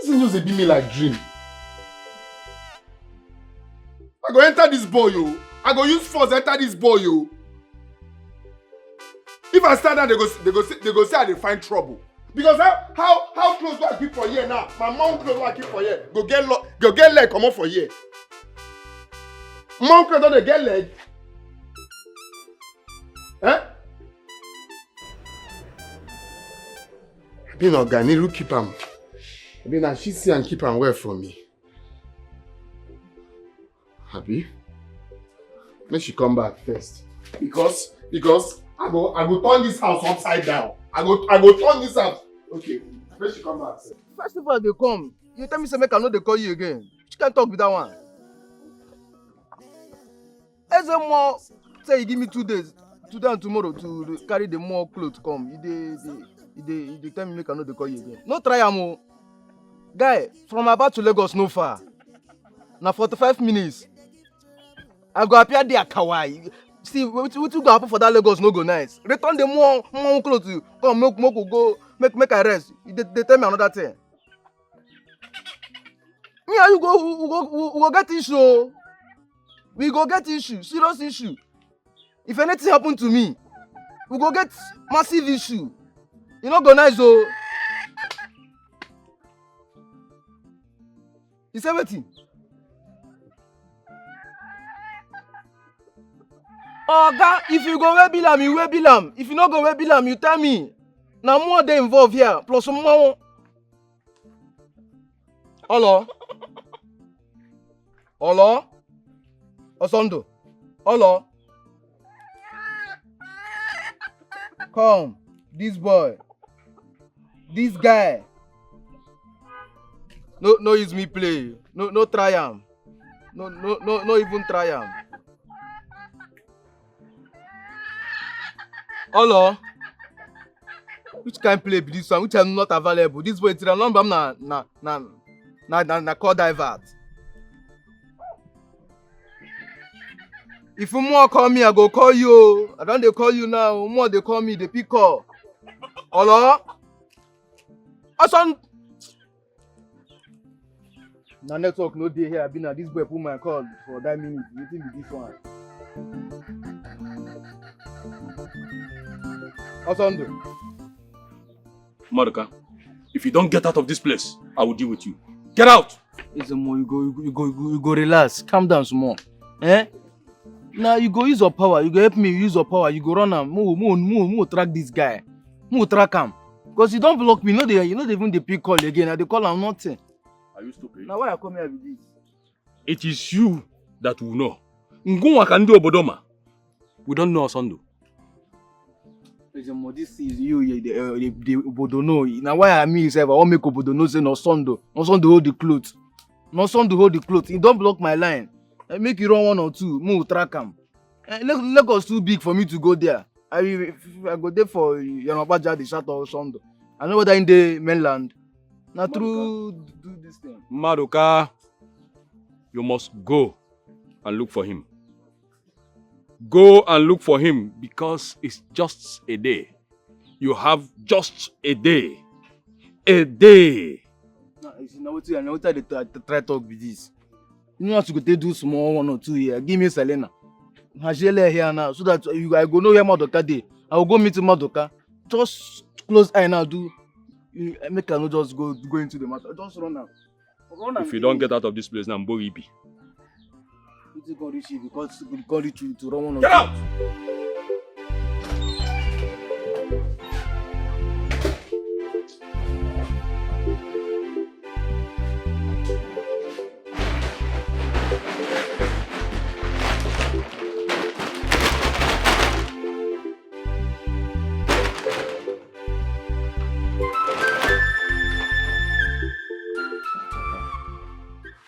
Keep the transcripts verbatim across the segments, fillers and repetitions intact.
This thing just dey be me like dream. I go enter this boy o. I go use force enter this boy o. If I start now, they go they go say they go say I dey find trouble. Because how how how clothes wey I keep for here now, my mom clothes wey I keep for here go get lo go get leg comot for here. Mom clothes don dey get leg. Eh? Abi na oga Niru keep am? Abi na she see am keep am well for me? Abi? Make she come back first. Because because I go I go turn this house upside down. I go I go turn this house. Okay, make she come back first. First of all, they come. You tell me say make I no dey call you again. Which kind talk be that one? Ezemo say he give me two days, today and tomorrow to carry the more clothes come. He dey he dey he dey tell me make I no dey call you again. No try am o. Guy, from Aba to Lagos no far. Na forty-five minutes. I go appear there kawai. See, wetin wetin go happen for that Lagos no go nice. Return the more more clothes come make make we go make make I rest. You dey dey tell me another thing. Me and you go we go we go get issue o. We go get issue, serious issue. If anything happen to me, we go get massive issue. E no go nice o. You say wetin? Oga, if you go wey bill am, you wey bill am. If you no go wey bill am, you tell me. Na more dey involve here, plus more. Hello? Hello? Osondo? Hello? Come, this boy, this guy. No, no use me play. No, no try am. No, no, no, no even try am. Hello? Which kind play be this one? Which I'm not available. This boy, tira number na na na na na, na call divert. If more call me, I go call you. I don't dey call you now. More they call me, they pick call. Hello? Oson. Na network no dey here, abi na this boy put my call for that minute. Wetin be this one? Osondo. Maduka, if you don't get out of this place, I will deal with you. Get out! Ezemo, you go, you go, you go, you go, you go relax. Calm down small. Eh? Now you go use your power. You go help me use your power. You go run am. Mo, mo, mo, mo track this guy. Mo track am. Because you don't block me. You know they, you know they even dey pick call again. I dey call am nothing. Are you stupid? Now why I come here with this? It is you that will know. Ngunwa ka ndị obodo ma. We don't know Osondo. Ezemo, this is you, you the, uh, the, the obodo know. Now why I mean yourself? I want make obodo know say no Osondo. No Osondo hold the cloth. No Osondo hold the cloth. You don't block my line. Eh, make you run one or two. Mo track am. Eh, Lag- Lagos too big for me to go there. I will- I go there for Yanapaja the shout out Osondo. I know whether in the mainland. Na true do this thing. Maduka, you must go and look for him. Go and look for him because it's just a day. You have just a day. A day. Na you see, na wetin I na wetin I dey try try talk be this. You know as you go take do small one or two here, give me Selena. Hajele here now, so that you I go know where Maduka dey. I go go meet Maduka. Just close eye now, do you, make I no just go go into the matter. Just run am. Run am. If you don't get out of this place now, Mbori be. Wetin go reach you because go reach you to run one or two. Get out!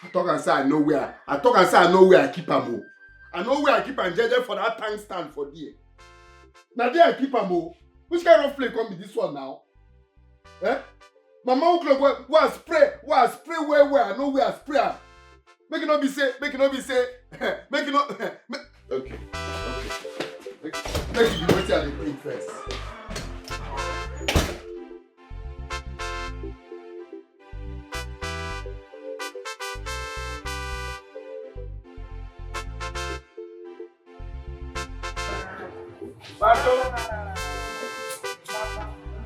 I talk and say I know where I talk and say I know where I keep am o. I know where I keep am jeje for that tank stand for there. Na there I keep am o. Which kind of play come be this one now? Eh? My mama clock wey wey I spray wey I spray well well, I know where I spray am. Make e no be say make e no be say make e no make, okay okay make make e be wetin I dey bring first.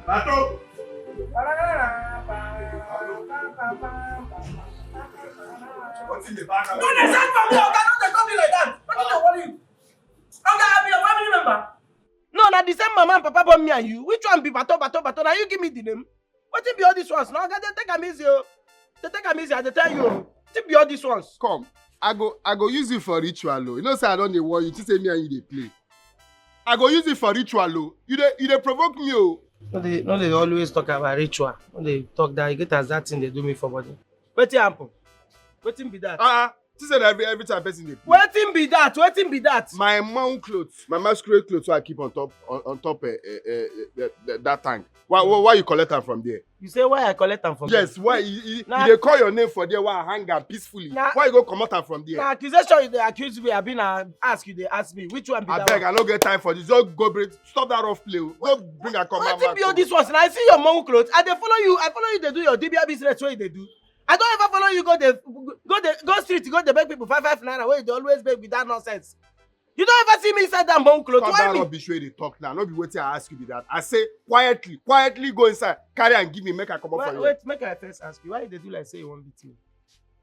Bato. Wetin dey back am? No dey shout for me, oga, no dey call me like that. Wetin dey worry you? Oga, I be your family member. No, na the same mama and papa born me and you. Which one be Bato, Bato, Bato? Na you give me the name. Wetin be all these ones? No, oga, dey take am easy o. Dey take am easy, I dey tell you o. Wetin be all these ones? Come, I go, I go use you for ritual o. You know say I don dey warn you, think say me and you dey play. I go use it for ritual o. You dey, you dey provoke me o. No dey, no dey always talk about ritual. No dey talk that. You get as that thing dey do me for body. Wetin happen? Wetin be that? Ah, see say na every, every time person dey play. Wetin be that? Wetin be that? My mount cloth, my masquerade cloth wey I keep on top, on, on top, eh, eh, eh, eh, that, that tank. Why, why, why you collect am from there? You say why I collect am from there? Yes, why you, you, you dey call your name for there, why I hang am peacefully? Why you go comot am from there? Na accusation you dey accuse me, abi na ask you dey ask me? Which one be that one? Abeg, I no get time for this. Just go bring, stop that rough play o. Go bring am come. Wetin be all this ones? Na I see your mount cloth. I dey follow you. I follow you dey do your dibia business wey you dey do. I don ever follow you go dey, go dey, go street, go dey beg people five five naira wey you dey always beg with that nonsense. You don ever see me inside that mount cloth? Stop that rubbish wey you dey talk now. No be wetin I ask you be that. I say quietly, quietly go inside, carry am give me, make I comot for here. Wait, make I first ask you, why you dey do like say you wan beat me?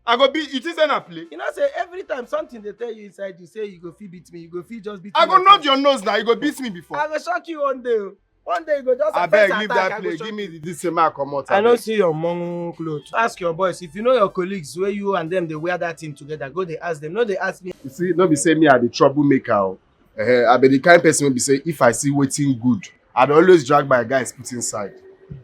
I go beat you, think say na play? You know say every time something dey tell you inside you say you go fit beat me, you go fit just beat me. I go nod your nose now, you go beat me before. I go shock you one day o. One day you go just... Abeg, leave that play. Give me the, this thing, make I comot. I no see your mount cloth. Ask your boys. If you know your colleagues wey you and them dey wear that thing together, go dey ask them. No dey ask me. You see, no be say me I be troublemaker o. Eh, I be the kind person wey be say if I see wetin good, I dey always drag my guys put inside.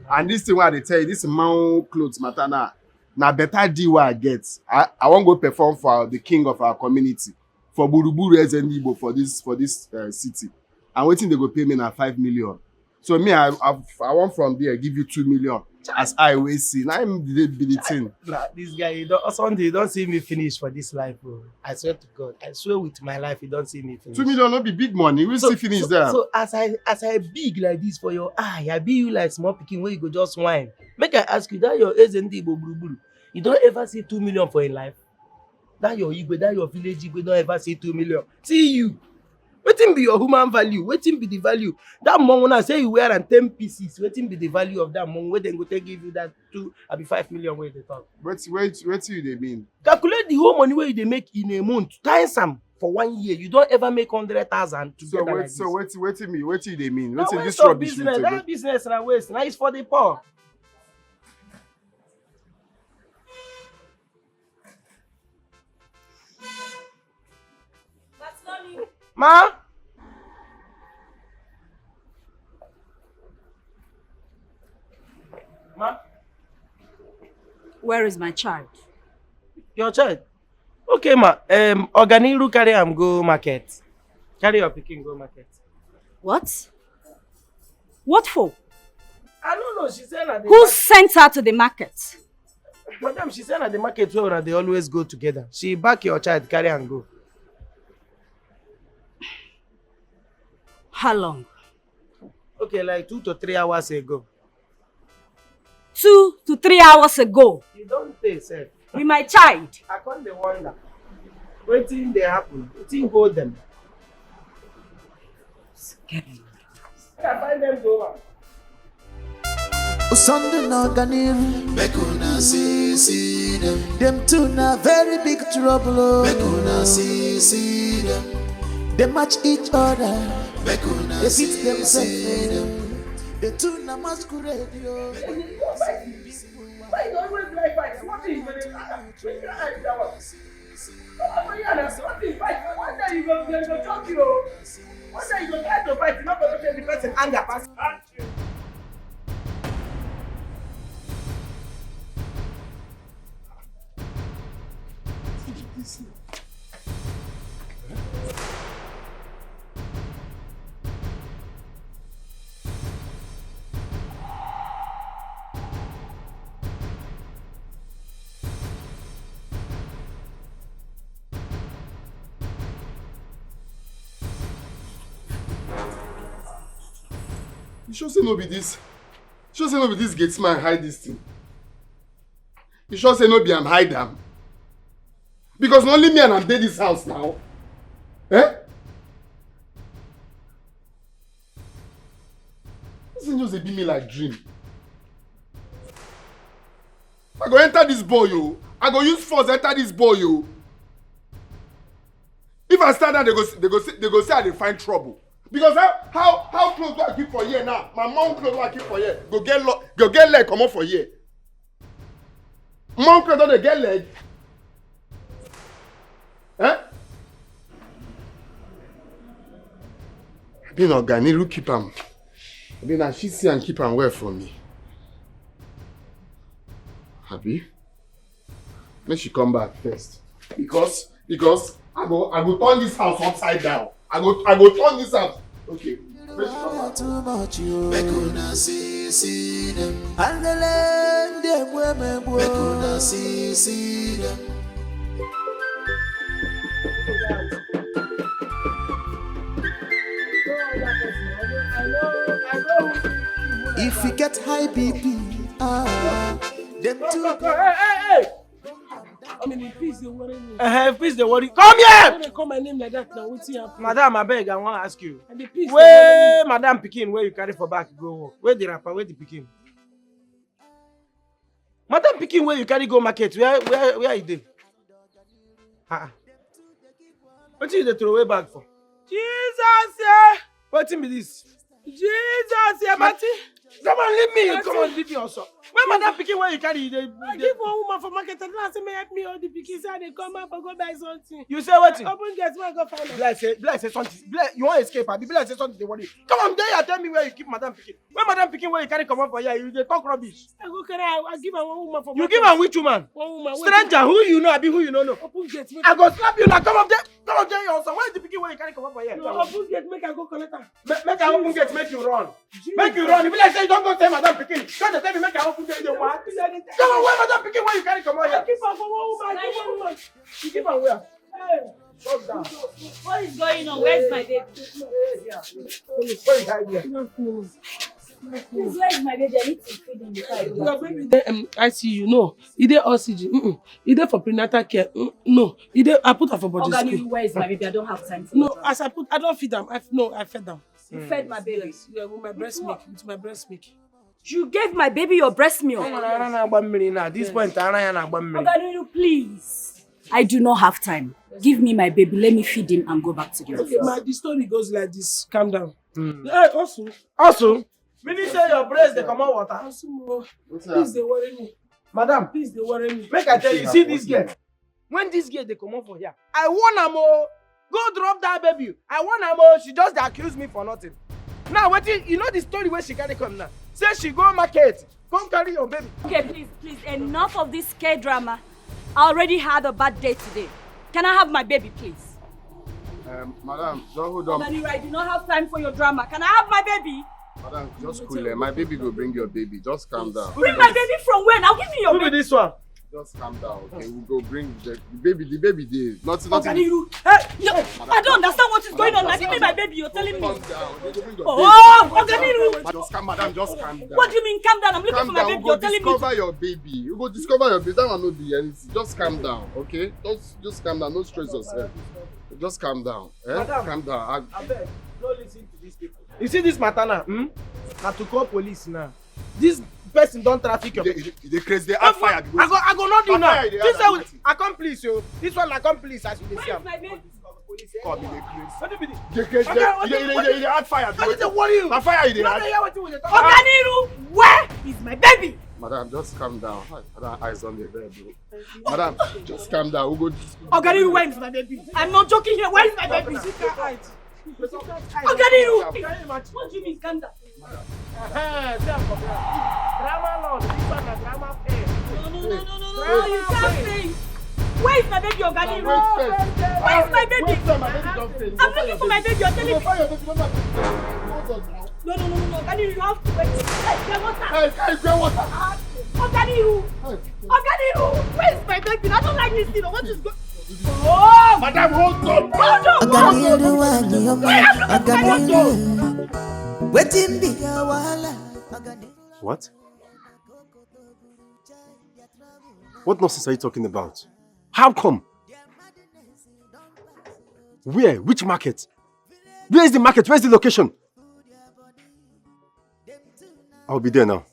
And this thing wey I dey tell you, this mount cloth matter now, na better deal wey I get. I, I wan go perform for the king of our community, for Gburugburu Eze Ndị Igbo for this, for this, uh, city. And wetin they go pay me na five million. So me, I, I, I want from there give you two million. As I wey see, na him dey be the thing. Nah, this guy, you don, Sunday, you don see me finish for this life, bro. I swear to God, I swear with my life, you don see me finish. Two million no be big money. We still finish there. So as I, as I big like this for your eye, I be you like small pikin wey you go just whine. Make I ask you, that your Eze Ndị Igbo Gburugburu, you don ever see two million for your life? That your Igwe, that your village Igwe don ever see two million? See you. Wetin be your human value? Wetin be the value? That money una say you wear am ten pieces. Wetin be the value of that money wey dem go take give you that two abi five million wey you dey talk? Wait, wait, wetin you dey mean? Calculate the whole money wey you dey make in a month, times am for one year. You don ever make hundred thousand together like this? So wait, so wetin, wetin me, wetin you dey mean? Wetin this rubbish you take? That business na waste. Na it's for the poor. Ma? Ma? Where is my child? Your child? Okay, ma. Um, Oganiru carry am go market. Carry your pikin go market. What? What for? I don't know. She said that. Who sent her to the market? Madam, she said that the market where una dey always go together. She back your child, carry am go. How long? Okay, like two to three hours ago. Two to three hours ago. You don tey sef. With my child. I come dey wonder. Wetin dey happen? Wetin hold them? Scared. Make I find them go back. Sunday na Oganiru. Make una see, see them. Them two na very big trouble o. Make una see, see them. They match each other. Make una see, see them. They fit themselves o. The two na masquerade o. Why you always like fight? What is it? Which kind of that one? Come on, yeah, na something fight. One day you go, dem go choke you o. One day you go try to fight, you no go take the person anger pass. You sure say no be this? Sure say no be this gate man hide this thing? You sure say no be am hide am? Because na only me and am dey this house now. Eh? Thing just dey be me like dream. I go enter this boy o. I go use force enter this boy o. If I stand down, they go, they go say, they go say I dey find trouble. Because how, how, how clothes wey I keep for here now, my mom clothes wey I keep for here, go get lo-, go get leg comot for here. Mom clothes don dey get leg. Eh? Abi na Oganiru keep am? Abi na she see and keep am well for me? Abi? Make she come back first. Because, because I go, I go turn this house upside down. I go, I go turn this house. Okay. Make she come back. Too much you. Make una see, see them. And the land them where me go. Make una see, see them. If you get high B P, ah, them too. Hey, hey, hey! I mean, peace dey worry me. Uh, peace dey worry. Come here! Why they call my name like that now? Wetin happen? Madam, abeg, I wan ask you. And the peace dey worry me. Where madam pikin wey you carry for back go work? Where the wrapper? Where the pikin? Madam pikin wey you carry go market, where, where, where e dey? Ah, ah. Wetin you dey throw away bag for? Jesus, yeah. Wetin be this? Jesus, yeah, Mati. Come on, leave me. Come on, leave me also. Where madam pikin wey you carry, you dey, I give one woman for market, and I say, "May help me hold the pikin." Say I dey come out for go buy something. You say wetin? Open gate, make I go find am. Be like say, be like say something. Be like, you wan escape, abi? Be like say something dey worry you. Come on, dey here, tell me where you keep madam pikin. Where madam pikin wey you carry comot for here, you dey talk rubbish. I go carry, I, I give am one woman for market. You give am which woman? One woman. Stranger, who you know, abi who you no know? Open gate, make I go slap you now. Come up there. Come up there, your son. Where is the pikin wey you carry comot for here? No, open gate, make I go collect am. Ma-, make I open gate, make you run. Jesus. Make you run. If you like say you don go tell madam pikin, come dey tell me make I open gate, you dey mad? Come on, where madam pikin wey you carry comot here? I keep am for one woman, I give one woman. You keep am where? Hey. Shut down. What is going on? Where is my baby? Where is my baby? I need to feed him before I go back to work. Your baby dey, um, I C U. No, e dey oxygen. Mm-mm. E dey for prenatal care. Mm, no, e dey. I put am for body school. Oga, where is my baby? I don't have time for that. No, as I put, I don feed am. I f-, no, I fed am. You fed my baby? Yes, yeah, with my breast milk. With my breast milk. You gave my baby your breast milk? Ara na-agba mmiri na. At this point, ara ya na-agba mmiri. Oga, please. I do not have time. Give me my baby. Let me feed him and go back to the office. Okay, ma, the story goes like this. Calm down. Hmm. Hey, also. Also, meaning say your breast dey comot water. Also, please, dey worry me. Madam, please, dey worry me. Make I tell you, see this girl. When this girl dey comot for here, I warn am o. Go drop that baby. I warn am o. She just dey accuse me for nothing. Now wetin, you know the story wey she carry come now? Say she go market, come carry your baby. Okay, please, please, enough of this K drama. I already had a bad day today. Can I have my baby, please? Um, madam, just hold on. Oga Niru, I do not have time for your drama. Can I have my baby? Madam, just cool, eh? My baby go bring your baby. Just calm down. Bring my baby from where? Now give me your baby. Who be this one? Just calm down, okay? We go bring the, the baby. The baby dey. Nothing, nothing. Oga Niru, hey, yo, I don't understand what is going on. Now give me my baby. You're telling me. Calm down. They go bring your baby. Oh, Oga Niru. Just calm, madam. Just calm down. What do you mean, calm down? I'm looking for my baby. You're telling me. Calm down. We go discover your baby. We go discover your baby. That one no be anything. Just calm down, okay? Just, just calm down. No stress yourself. Just calm down. Eh? Madam, calm down. I abeg, no listen to these people. You see this matter now? Hmm? Na to call police now. This person don traffic your. You dey, you dey, you dey craze. They add fire. I go, I go not do now. This one, accomplice, yo. This one, accomplice, as you dey see am. Where is my baby? Come, you dey craze. What do you mean? You dey craze. Oga, you dey, you dey, you dey add fire. What is the worry you? Na fire you dey add. No, no, hear wetin we dey talk. Oga Niru, where is my baby? Madam, just calm down. Hi, madam, eyes on the bed, bro. Madam, just calm down. We go. Oga Niru, where is my baby? I'm not joking here. Where is my baby? Oga Niru! What do you mean, calm down? Eh, see am for ground. Drama lord, this one na drama pain. No, no, no, no, no, no, no, you can't say it. Where is my baby, Oga Niru? Where is my baby? Wait, sir, my baby don faint. I'm looking for my baby. You're telling me. Find your baby, don't let me. Hold on now. No, no, no, no, no. Oga Niru, you have to wait. Hey, get water. Hey, hey, get water. Oga Niru. Hey. Oga Niru, where is my baby? I don't like this thing. What is going? Oh, madam, hold on. Hold on. Oga Niru, why you, Oga Niru? Wetin be your wahala? What? What nonsense are you talking about? How come? Where? Which market? Where is the market? Where's the location? I'll be there now.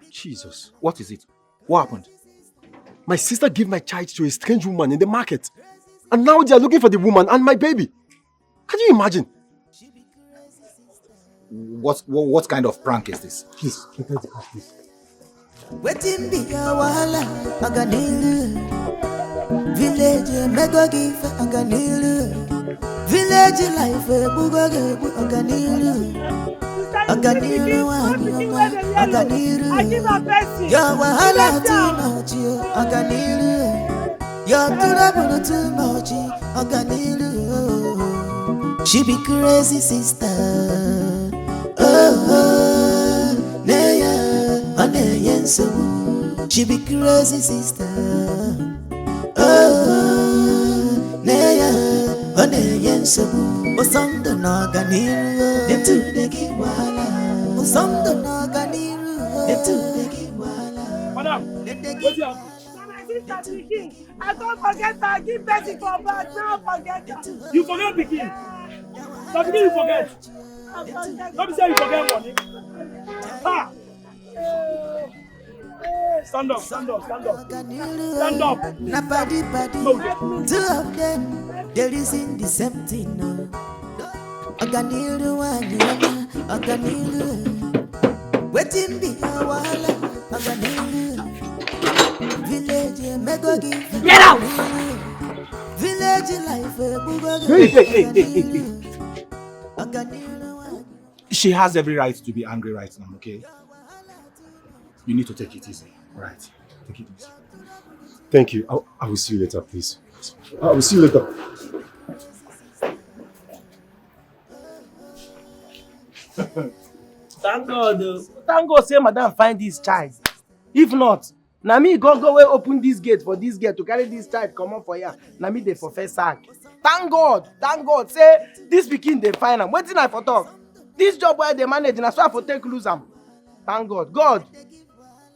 Jesus, what is it? What happened? My sister gave my child to a strange woman in the market. And now they are looking for the woman and my baby. Can you imagine? What, what, what kind of prank is this? Please, let me ask this. Wetin be your wahala? Ọganiru. Village emego gị ife ọganiru. Village life egbugo gị egbu ọganiru. Ọganiru nwanyị ọma ọganiru. Your wahala too much o ọganiru. Your trouble too much ọganiru. She be crazy sister. Oh, oh, nne ya ọ na-enye nsogbu. She be crazy sister. Oh, oh, nne ya ọ na-enye nsogbu. Ụsọ ndụ na ọganiru. Dem too dey give wahala. Ụsọ ndụ na ọganiru. Dem too dey give wahala. Madam, Dem dey wetin give happen? Na my sister pikin. I come forget her. Give person for back. Now forget her. You forget pikin. Na pikin you forget. I forget No be say you forget money. Ha! her. Stand up, stand up, stand up. Stand up. Na padi padi. No. Two of them dey reason the same thing. No. Ọganiru nwanyị ọma, ọganiru. Wetin be your wahala? Ọganiru. Village emego gị. Get out! Village life egbugo gị. Hey, hey, hey, hey, hey, hey. Ọganiru nwanyị. She has every right to be angry right now, okay? You need to take it easy, right? Take it easy. Thank you. I, I will see you later, please. I will see you later. Thank God. Oh. Thank God say madam find this child. If not, na me go go wey open this gate for this girl to carry this child comot for here. Na me dey for first sack. Thank God, thank God say this pikin dey find am. Wetin I for talk? This job wey I dey manage na so I for take lose am. Thank God. God,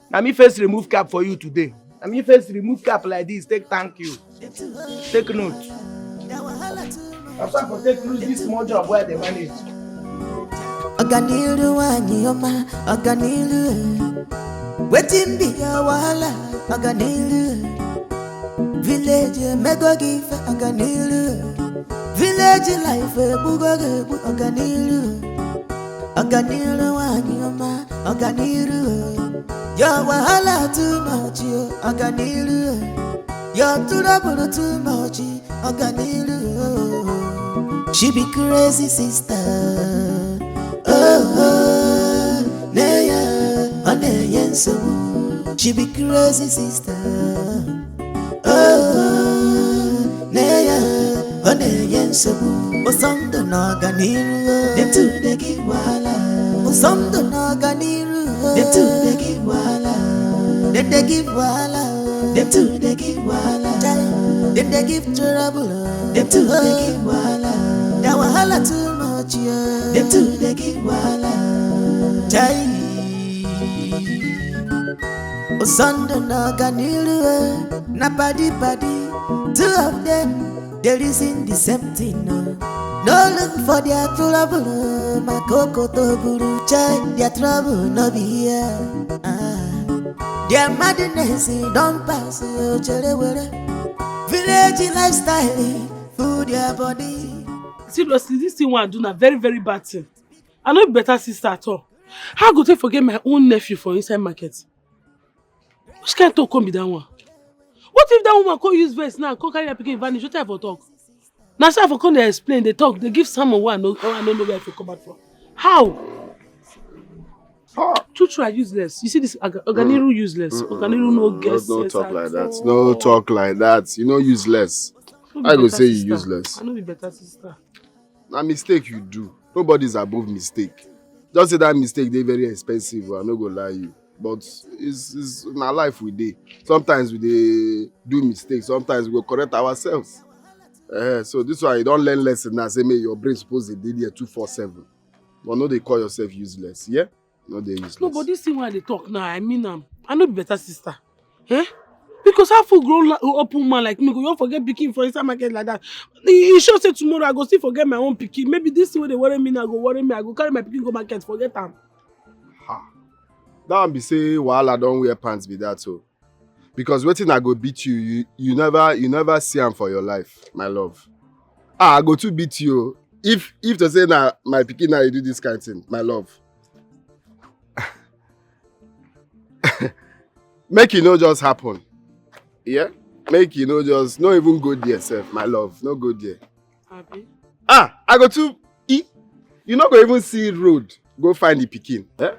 na me first remove cap for you today. Na me first remove cap like this. Take thank you. Take note. Na so I for take lose this small job wey I dey manage. Ọganiru nwanyị ọma, ọganiru. Wetin be your wahala? Ọganiru. Village emego gị ife ọganiru. Village life egbugo gị egbu ọganiru. Ọganiru nwanyị ọma, ọganiru. Your wahala too much o, ọganiru. Your trouble too much, ọganiru. She be crazy sister. Oh, oh, nne ya ọ na-enye nsogbu. She be crazy sister. Oh, oh, nne ya ọ na-enye nsogbu. Ụsọ ndụ na ọganiru. Dem too dey give wahala. Ụsọ ndụ na ọganiru. Dem too dey give wahala. Dem dey give wahala. Dem too dey give wahala. Chai. Dem dey give trouble. Dem too dey give wahala. Their wahala too much, yeah. Dem too dey give wahala. Chai. Ụsọ ndụ na ọganiru, eh, na padi padi. Two of them dey reason the same thing, no. No look for their trouble, oh, my coco to buru chai. Their trouble no be here. Ah. Their madness, eh, don pass, oh, chere were. Village lifestyle, eh, full their body. Seriously, this thing wey I do na very, very bad thing. I no be better sister at all. How I go take forget my own nephew for inside market? Which kind talk come be that one? What if that woman come use vex now, come carry her pikin vanish? Wetin I for talk? Na so I for come dey explain, dey talk, dey give sermon wey I no, wey I no know where I for come out from. How? True, true, I useless. You see this Oga-, Oganiru useless. Oganiru no get No sense talk at like that. all. No talk like that. You know useless. No be I go better say you sister. Useless. I no be better sister. Na mistake you do. Nobody's above mistake. Just say that mistake dey very expensive. I no go lie you, but it's, it's na life we dey. Sometimes we dey do mistake. Sometimes we go correct ourselves. Eh, so this one you don learn lesson now. Say make your brain suppose dey dey there two four seven. But no dey call yourself useless. Yeah, no dey useless. No, but this thing wey I dey talk now, I mean am. I no be better sister. Eh? Because how full grown la- open man like me go you forget pikin for inside market like that? E e sure say tomorrow I go still forget my own pikin. Maybe this thing wey dey worry me now go worry me. I go carry my pikin go market, forget am. Ha. That one be say wahala don wear pants be that o. Because wetin I go beat you, you you never you never see am for your life, my love. Ah, I go too beat you o. If if to say na my pikin na you do this kind thing, my love. Make e no just happen. Yeah? Make e no just no even go there sef, my love. No go there. Abi? Ah, I go too e you no go even see road go find the pikin. Eh?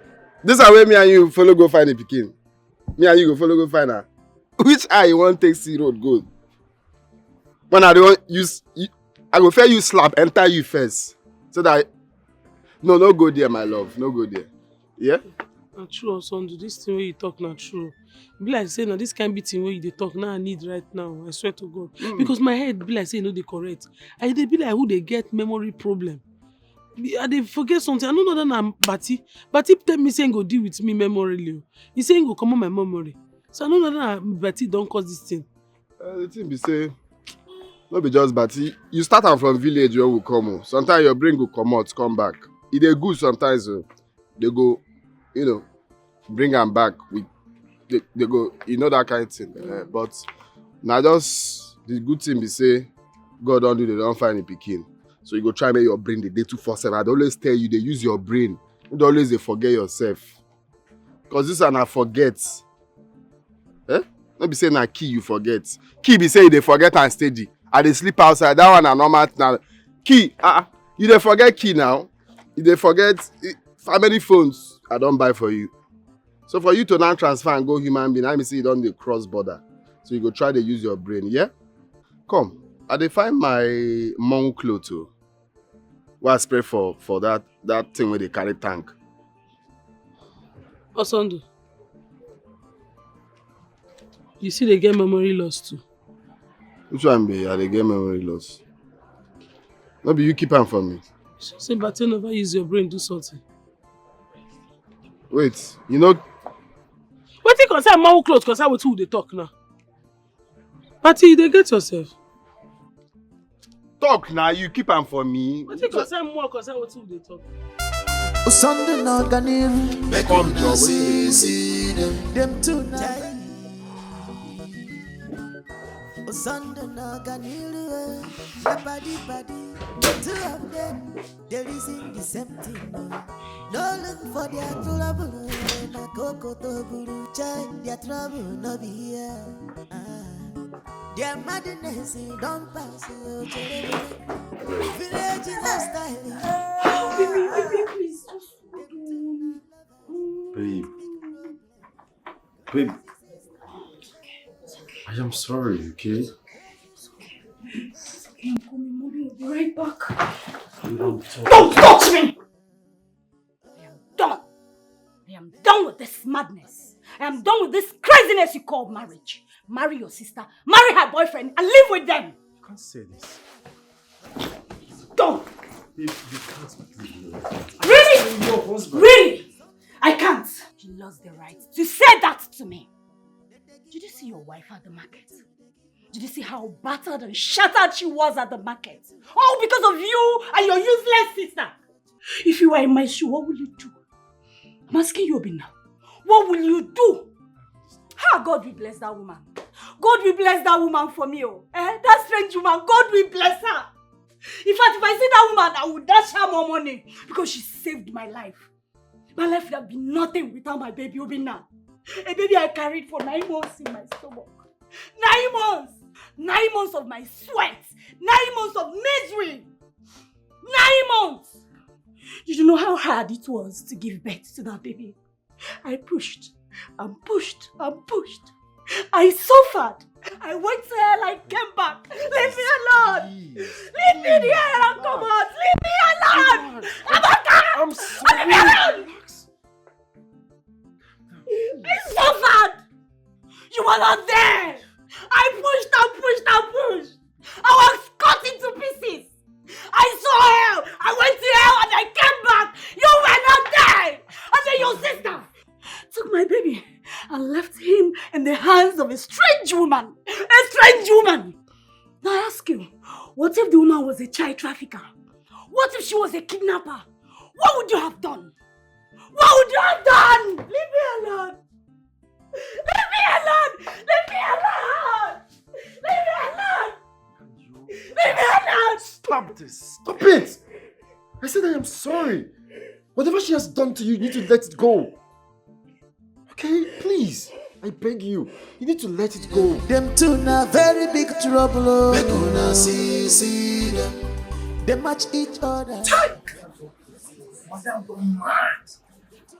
This one wey me and you follow go find the pikin. Me and you go follow go find her. Which eye you wan take see road go? When I don use, you, I go fair you slap enter you first, so that no, no go there, my love, no go there. Yeah. Na true, Osundu, this thing wey you talk na true. E be like say na this kind beating wey you dey talk now I need right now. I swear to God. Mm. Because my head be like say e no dey correct. I dey be like who dey get memory problem. I dey forget something. I no know that na Bati. Bati tell me say he go deal with me memorily. He say he go comot my memory. So I no know that na Bati don cause this thing. Uh, the thing be say, no be just but you, you start am from village when we come o. Sometimes your brain go comot, come back. E dey good sometimes o. They go, you know, bring am back with they, they go, you know that kind of thing. Uh, but now just the good thing be say God don't do they don't find a pikin. So you go try make your brain the day two four seven. I dey always tell you they use your brain. You dey always dey forget yourself. Cause this one I forget. Eh? No be say na key you forget. Key be say you dey forget and steady. I dey sleep outside. That one na normal thing. Na key. Ah, ah. You dey forget key now. You dey forget eh, how many phones I don buy for you. So for you to now transfer and go human being, I mean say you don dey cross border. So you go try to use your brain, yeah? Come, I dey find my mom clothes o. Wey I spray for for that that thing wey dey carry tank. Osundu, you still dey get memory loss too. Which one be I dey get memory loss? No be you keep am for me. So say Bate never use your brain do something. Wait, you know. Wetin concern mom clothes concern wetin we dey talk now? Party, you dey get yourself. Talk now, you keep am for me. Wetin concern more concern wetin we dey talk? Sunday na Ganil. Make una see see them. Them tonight. Sunday na Ganil. Body body. The two of them. They reason the same thing. No look for their trouble. Na coco to buru chai. Their trouble no be here. Ah. Their madness don't pass. Village lifestyle. Babe. Babe. I am sorry, okay? It's okay. I'm coming, mommy. I'll be right back. Don't touch me! I am done. I am done with this madness. I am done with this craziness you call marriage. Marry your sister, marry her boyfriend, and live with them. You can't say this. Done. Babe, you can't. Really? Your husband. Really? I can't. You lost the right to say that to me. Did you see your wife at the market? Did you see how battered and shattered she was at the market? All because of you and your useless sister. If you were in my shoe, what will you do? I'm asking you, Obinna. What will you do? How God will bless that woman. God will bless that woman for me. Oh. Eh? That strange woman, God will bless her. In fact, if I see that woman, I will dash her more money because she saved my life. My life would have been nothing without my baby Obinna. A baby I carried for nine months in my stomach. Nine months! Nine months of my sweat! Nine months of misery! Nine months! Did you know how hard it was to give birth to that baby? I pushed and pushed and pushed. I suffered. I went to hell. I came back. Leave me alone. Leave me there and come out. Leave me alone. Amaka! I'm sorry. Leave me alone. I suffered. You were not there. I pushed and pushed and pushed. I was cut into pieces. I saw hell. I went to hell and I came back. You were not there. And then your sister took my baby and left him in the hands of a strange woman. A strange woman. Now I ask you, what if the woman was a child trafficker? What if she was a kidnapper? What would you have done? What would you have done? Leave me alone. Leave me alone. Leave me alone. Leave me alone. Leave me alone. Stop this. Stop it. I said I am sorry. Whatever she has done to you, you need to let it go. Okay, please. I beg you. You need to let it go. Them two na very big trouble. Oh. Make una see, see them. They match each other. Madam don mad.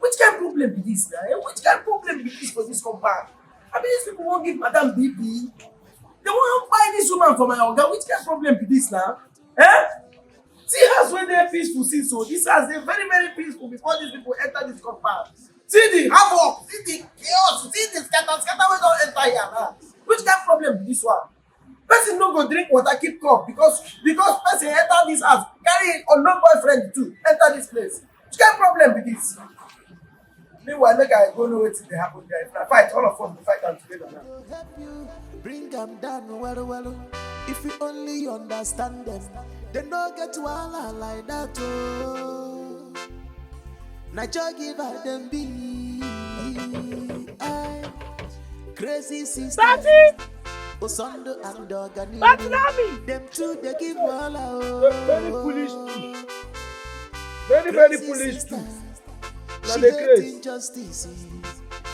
Which kind problem be this now? Eh? Which kind problem be this for this compound? I mean, these people won't give Madam B P. They won't buy this woman for my oga. Which kind problem be this now? Eh? See house wey dey peaceful since so. This house dey very very peaceful before these people enter this compound. See the havoc, see the chaos, see the scatter scatter wey don enter here now. Which kind problem be this one? Person no go drink water keep cup because because person enter this house carry unknown boyfriend too enter this place. Which kind problem be this? Meanwhile, make I go know wetin dey happen there. If na fight, all of us go fight am together now. Bring them down well well. If you only understand them, they no get wahala like that. Oh. Na joy give her them be. I crazy sister. Daddy! Osondo and Dogani. Daddy, love me! Them two they give wahala. Oh. Very foolish too. Very, very foolish too. Na the craze. Injustice.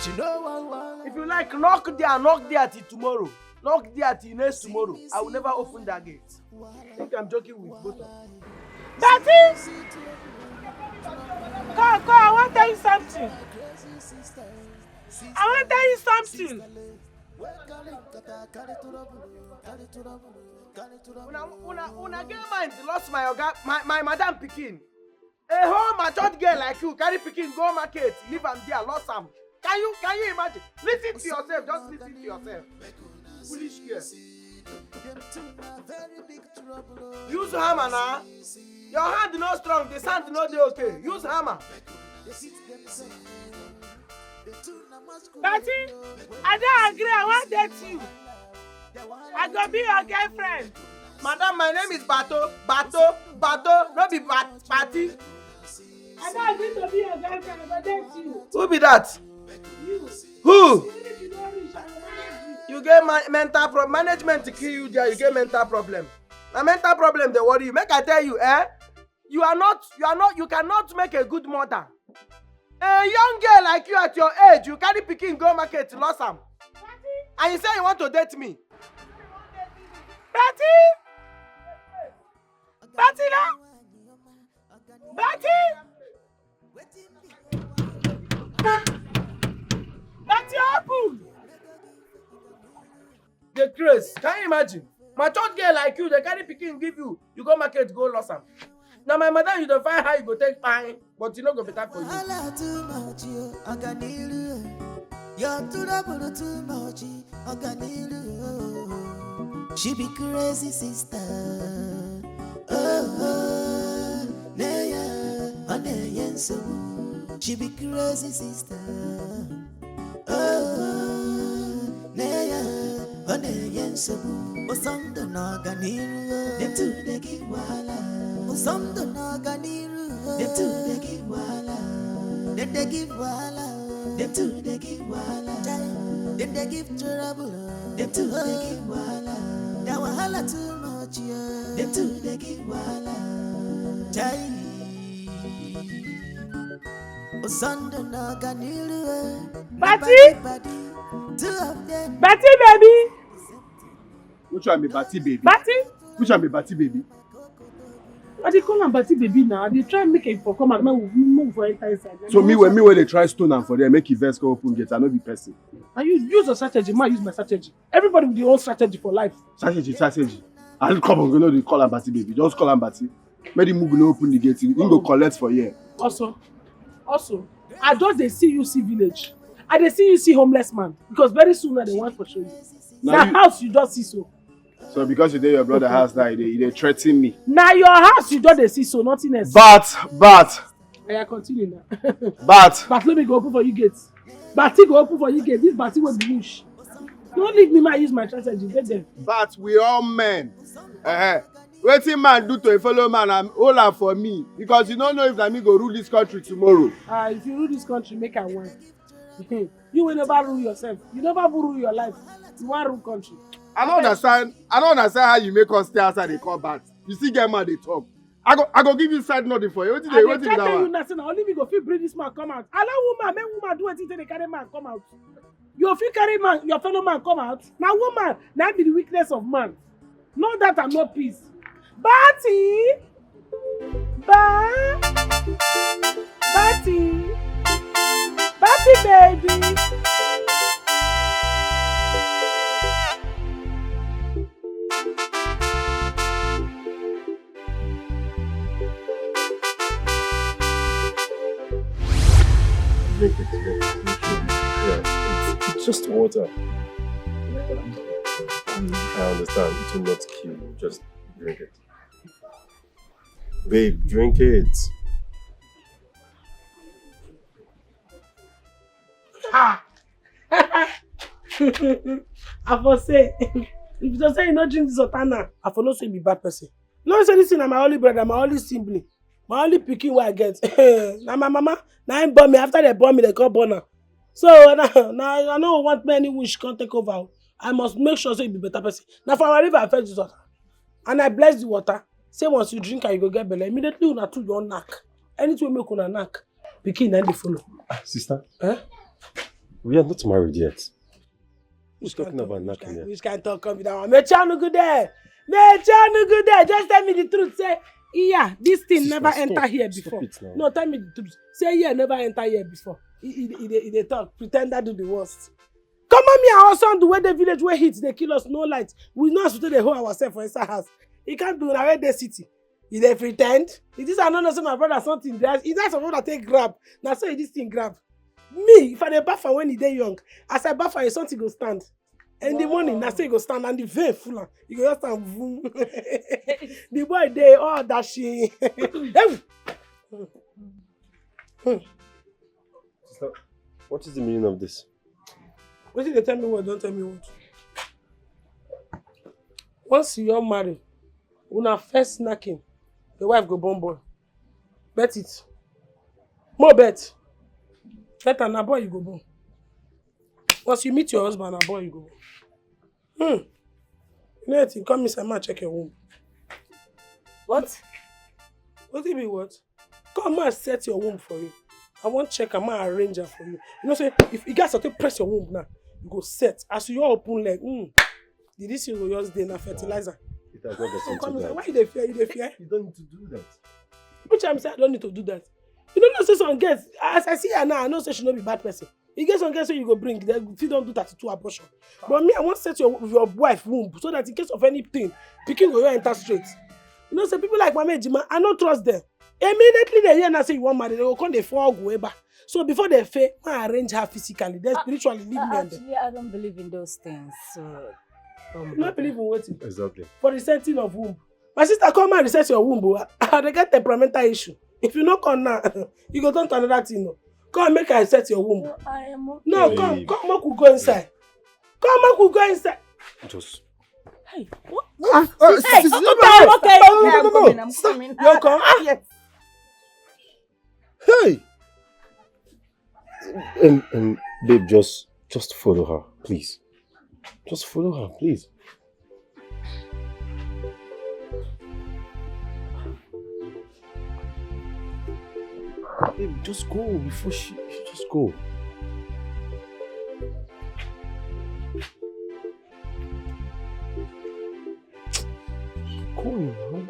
She no one wahala. If you like, knock there, knock there till tomorrow. Knock there till next tomorrow. I will never open that gate. You think I'm joking with both of you? Daddy! Come, come, I want to tell you something. I want to tell you something. Una, una, una get mind, lost my oga, my, my madam pikin. A whole matured girl like you carry pikin go market, leave am there, lost am. Can you, can you imagine? Listen to yourself, just listen to yourself. Foolish girl. Use hammer na. Your hand no strong, the sand no dey okay. Use hammer. Daddy, I don't agree. I want to date you. I go be your girlfriend. Madam, my name is Bato. Bato, Bato, no be Bat, Bati. I don't agree to be your girlfriend. I go date you. Who be that? You. Who? Even if you don't reach, I will manage you. You get ma mental problem. Management to kill you there. You get mental problem. Na mental problem dey worry you. Make I tell you, eh? You are not, you are not, you cannot make a good mother. A young girl like you at your age, you carry pikin go market, lost am. And you say you want to date me. Betty! Betty, no! Betty! Betty, open! The craze. Can you imagine? Matured girl like you, they carry pikin give you. You go market, go lost am. Now my madam, you don't find how you go take fine, but you no go better for you. Wahala too much, yo, Oganiru. Your trouble too much, Oganiru. She be crazy sister. Oh, oh, Neya, oh, Neya, so she be crazy sister. Oh, Neya, oh, Neya, so Osondo na Oganiru. Them two they give wahala. Osondo na Oganiru. Them two they give wahala. Then they give wahala. Them two they give wahala. Then they give trouble. Them two they give wahala. That wahala too much, yeah. Them two they give wahala. Chai. Osondo na Oganiru. Eh. Betty? Body, body. Two of them. Betty, baby! Which one be Bati baby? Betty? Which one be Bati baby? I dey call am Bati baby now. I dey try make it for come and make we move for enter inside. So me when me when they try stone am for there, make it verse go open gate. I no be person. And you use your strategy, man use my strategy. Everybody with their own strategy for life. Strategy, strategy. I come on, you know they call am Bati baby. Just call am Bati. Make the move no open the gate. You go collect for here. Also, also, I just dey see you see village. I dey see you see homeless man because very soon now they want for show you. Now Na you- house you just see so. So because you dey your brother house now, you dey, you dey threaten me. Na your house you just dey see so nothing else. But but Oya continue now. but Bartholomew go open for you gate. Bati go open for you gate. This Bati wey be bush. No leave me man use my strategy. Get there. but we all men. Uh-huh. Wetin man do to a fellow man, I'm hold am for me, because you no know if na me go rule this country tomorrow. Ah, if you rule this country, make I win. You will never rule yourself. You never rule your life. You wan rule country. I don't understand. I don't understand how you make us stay outside dey call bath. You still get mad dey talk. I go, I go give you side nothing for you. Wetin I dey, dey wetin be tell that you one? Now, say na only me go fit bring this man come out. Allow woman, make woman do wetin take dey carry man come out. You fit carry man, your fellow man come out. Na woman, na be the weakness of man. No that and no peace. Batty, ba, Batty, Batty baby. Drink it, drink it, drink it. Yeah, it's, it's just water. I understand. It will not kill you. Just drink it. Babe, drink it. Ah! I for say, if you say you no drink this water now, I for no say you be bad person. No say this thing na my only brother, my only sibling, my only pikin wey I get. Na my mama, na him born me. After they born me, they come born am. So na, na, I no want make any wish come take over. I must make sure say you be better person. Na for our river I fetch this water. And I bless the water. Say once you drink am, you go get belle. Immediately una two don knack. Anything wey make una knack, pikin na dey follow. Ah, sister, eh? We are not married yet. Who's talking about knacking here? Which kind talk come be that one? Mecha no good there. Mecha no good there. Just tell me the truth. Say, yeah, this thing never enter here before. Stop it now. No, tell me the truth. Say, yeah, never enter here before. He, he, he, dey, he dey talk. Pretender do the worst. Come on, me and husband the way the village where heat they kill us, no light. We know as we take dey hold ourselves for inside house. He can't do na where dey city. He dey pretend. It is I no know say my brother something. There, it is some brother take grab. Now so this thing grab. Me, if I dey baff am when he dey young, as I baff am, something go stand. And the morning, na so he go stand and the vein full am. He go just stand boom. The boy dey all that she. Hmm. Sister, what is the meaning of this? Wetin dey tell me what, don't tell me what. Once you don marry, una first knacking, the wife go born boy. Bet it. Mo bet. Bet am na boy you go born. Once you meet your husband, na boy you go born. Hmm. You know anything? Come inside, ma check your womb. What? What do you mean what? Come, ma set your womb for you. I wan check am, ma arrange am for you. You know say if you guys to press your womb now, you go set. As you open leg, hmm, the this thing go just dey na fertilizer. It has not gotten to that. Why you dey fear? You dey fear? You don't need to do that. Which I'm say I don't need to do that. You don't know say some girls, as I see her now, I know say she no be bad person. You get some girls wey you go bring, they fit don do thirty-two abortion. But me, I wan set your, your wife womb so that in case of anything, pikin go enter straight. You know say people like Mama Ejima, I no trust them. Immediately they hear now say you wan marry, they go come dey fall go eba. So before they fail, ma arrange her physically, then spiritually leave me and them. Actually, I don't believe in those things. So, you no believe in wetin? Exactly. For the setting of womb. My sister, come and reset your womb o. I dey get temperamental issue. If you no come now, you go turn to another thing o. Come make I set your womb. No, I am okay. No, come, come, make we go inside. Come, make we go inside. Just. Hey, what? Ah, uh, hey, okay, okay, okay, I'm coming, I'm coming. You come? Yes. Hey! Um, um, babe, just, just follow her, please. Just follow her, please. Babe, just go before she, just go. Go now.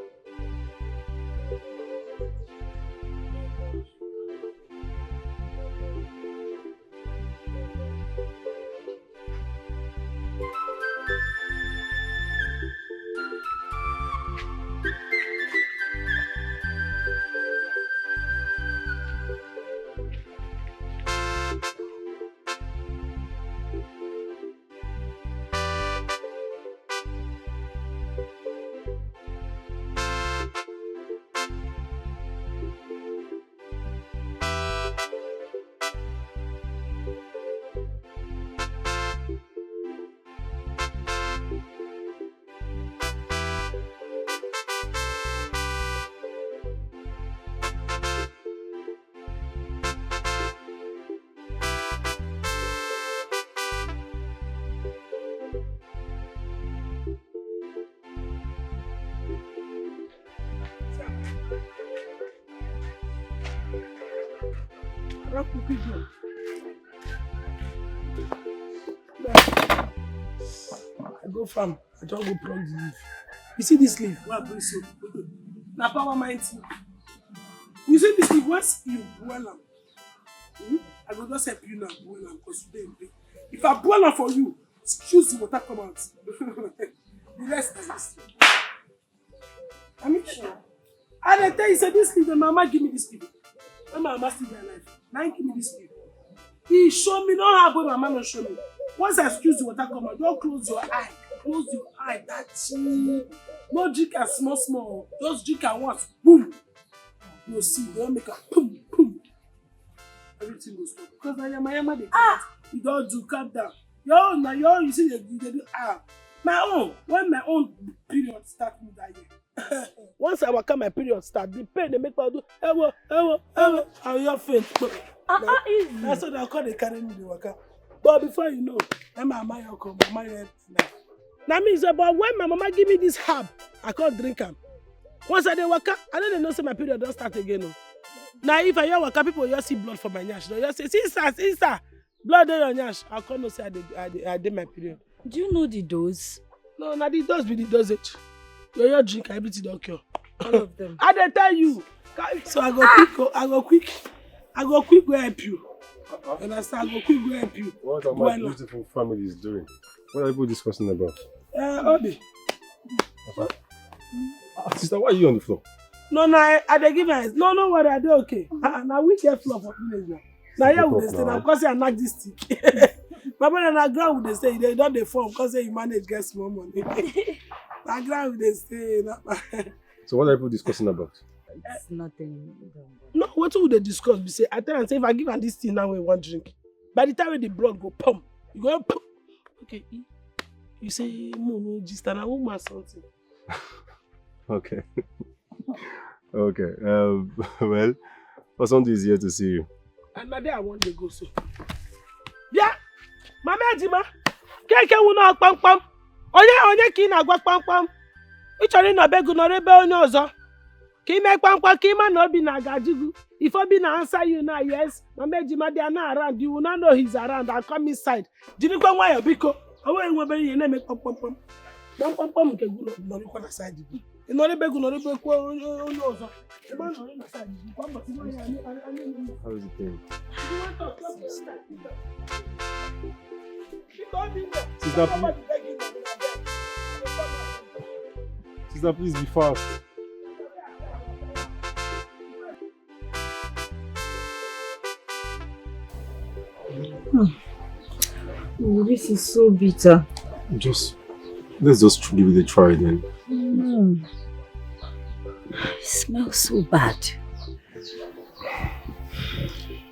Rock the people. I go farm. I just go pluck the leaf. You see this leaf? Why bring so? Na power mind thing. You see this leaf? Once you boil am, hmm? I go just help you now boil am because you dey in pain. If I boil am for you, choose the water come out. The rest is history. I mean, sure. I dey tell you, say this thing, the mama give me this thing. When my mama still dey alive, now give me this thing. He show me, no how boy mama no show me. Once I squeeze the water come out, don't close your eye. Close your eye, that thing. No drink am small small. Just drink am once. Boom. You see, don't make a boom, boom. Everything go stop. Because na yama yama dey come out. You don do, calm down. Your own, na your own, you see, dey, dey do, ah. My own, when my own period start me that year. Once I waka, my period start. The pain dey make me do, ewo, ewo, ewo. I will just faint. Ah, ah, easy. Na so dem come dey carry me dey waka. But before you know, na my mama come, mama help me. Na me say, but when my mama give me this herb, I come drink am. Once I dey waka, I no dey know say my period don start again o. Na if I hear waka, people just see blood for my nyash. Dem just say, "Sister, sister, blood dey your nyash." I come know say I dey, I dey, I dey my period. Do you know the dose? No, na the dose be the dosage. Your, your drink, everything don cure. All of them. I dey tell you. So I go quick, go, I go quick, I go quick go help you. You understand? I go quick go help you. What are my beautiful family is doing? What are people discussing about? Uh, Obi. Papa. Ah, sister, why are you on the floor? No, no, I, I dey give her. No, no worry, I dey okay. Ah, na we get floor for village now. Na here we dey stay now, because I knack this stick. My brother, na ground we dey stay. They don dey form, because say you manage get small money. Na ground we dey stay. Na So what are people discussing about? It's nothing. No, wetin we dey discuss be say, I tell am say if I give am this thing now, we wan drink. By the time wey the blood go pump, you go pump. Okay, e, you say mo no gist and I woman something. Okay. Okay. Um, well, Osundu is here to see you. And na there I wan dey go so. Bịa, Mama Ejima, keke wụ na kpamkpam. Onye, onye ka ị na-agwa kpamkpam? Ị chọrọ ịnọ be gị, nọrọ ebe onye ọzọ. Ka ị mee kpamkpam, ka ị ma na Obi na-aga ajụ gị. If Obi na answer you na yes, Mama Ejima, they are not around. You will not know he's around. I'll come inside. Jirikwa nwayọ, biko. O nweghị nwe obere ihe na-eme kpamkpamkpam. Kpamkpamkpam nke gị nọ, nọrịkwa na side gị. Ị nọrọ ebe gị, nọrọ ebe kwa onye, onye ọzọ. Ebe a nọrọ na side gị, kwa mbọsị nwaanyị anyị, anyị, anyị, anyị. How is it going? Sister, please. Sister, please be fast. Hmm. Oh, this is so bitter. Just, let's just give it a try then. Mm. It smells so bad.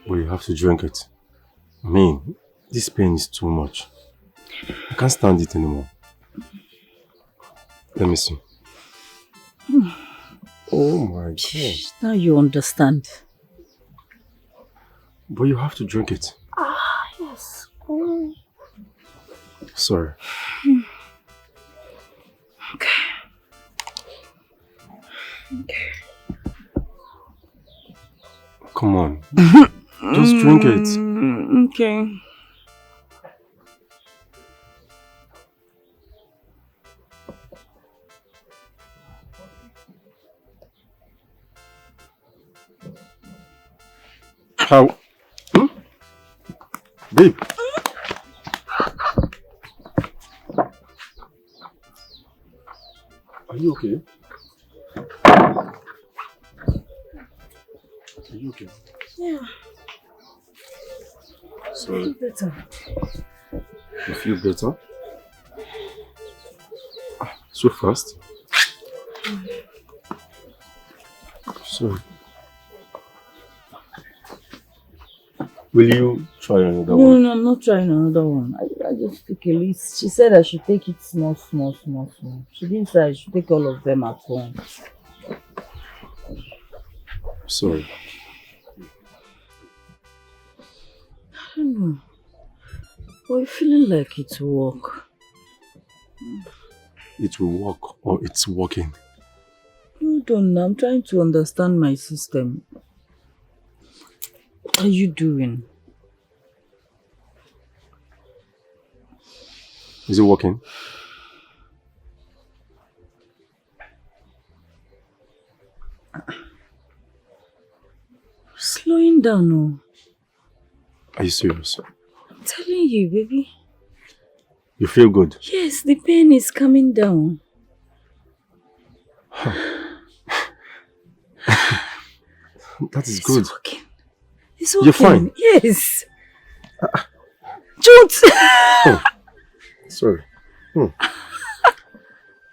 But you have to drink it. I mean, this pain is too much. I can't stand it anymore. Let me see. Hmm. Oh my God. Now you understand. But you have to drink it. Ah, yes. Mm. Sorry. Okay. Okay. Come on. Just drink it. Mm, okay. How? Hmm? Babe. Are you okay? Are you okay? Yeah. Sorry. I feel better. You feel better? Ah, so fast? Sorry. Will you try another one? No, no, I'm not trying another one. I, I just took a list. She said I should take it small, small, small, small. She didn't say I should take all of them at once. Sorry. I don't know. But I'm feeling like it will work. It will work or it's working. No, Hold on, I'm trying to understand my system. What are you doing? Is it working? Slowing down, no. Are you serious? I'm telling you, baby. You feel good? Yes, the pain is coming down. That is good. It's working. It's working. You're fine? Yes. Don't. Sorry.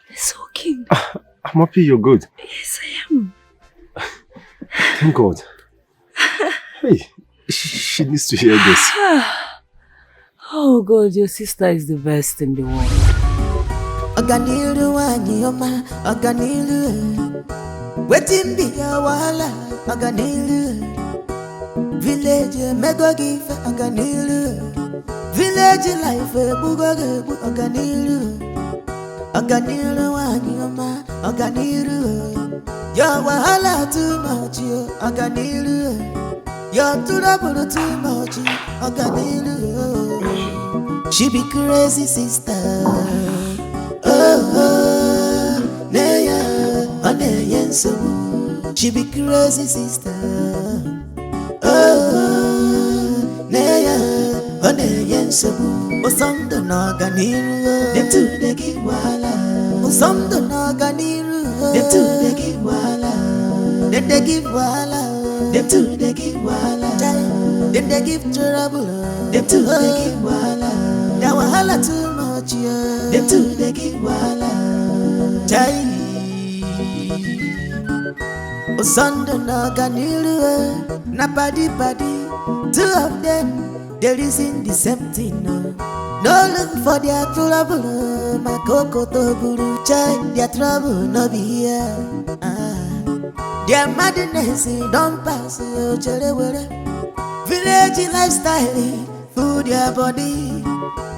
It's working. I'm happy you're good. Yes, I am. Thank God. Hey, she, she needs to hear this. Oh God, your sister is the best in the world. Ọganiru nwanyị ọma, ọganiru. Wetin be your wahala, ọganiru. Village emego gị ife, ọganiru. Village life egbugo gị egbu, ọganiru. Ọganiru nwanyị ọma, ọganiru. Your wahala too much, yo, ọganiru. Your trouble too much, ọganiru. She be crazy sister. Oh, oh, nee ya, ọ na-enye nsogbu. She be crazy sister. Oh, oh, nee ya, ọ na-enye nsogbu. Ụsọ ndụ na ọganiru. Dem too dey give wahala. Ụsọ ndụ na ọganiru. Dem too dey give wahala. Dem dey give wahala. Dem too dey give wahala. Dem dey give trouble. Dem too dey give wahala. Their wahala too much, yo. Dem too dey give wahala. Chai. Ụsọ ndụ na ọganiru, eh, na padi padi. Two of them dey reason the same thing, no. No look for their trouble, oh, maka okoto buru chai. Their trouble no be here. Ah. Their madness, eh, don pass, oh, chere were. Village lifestyle, eh, full their body.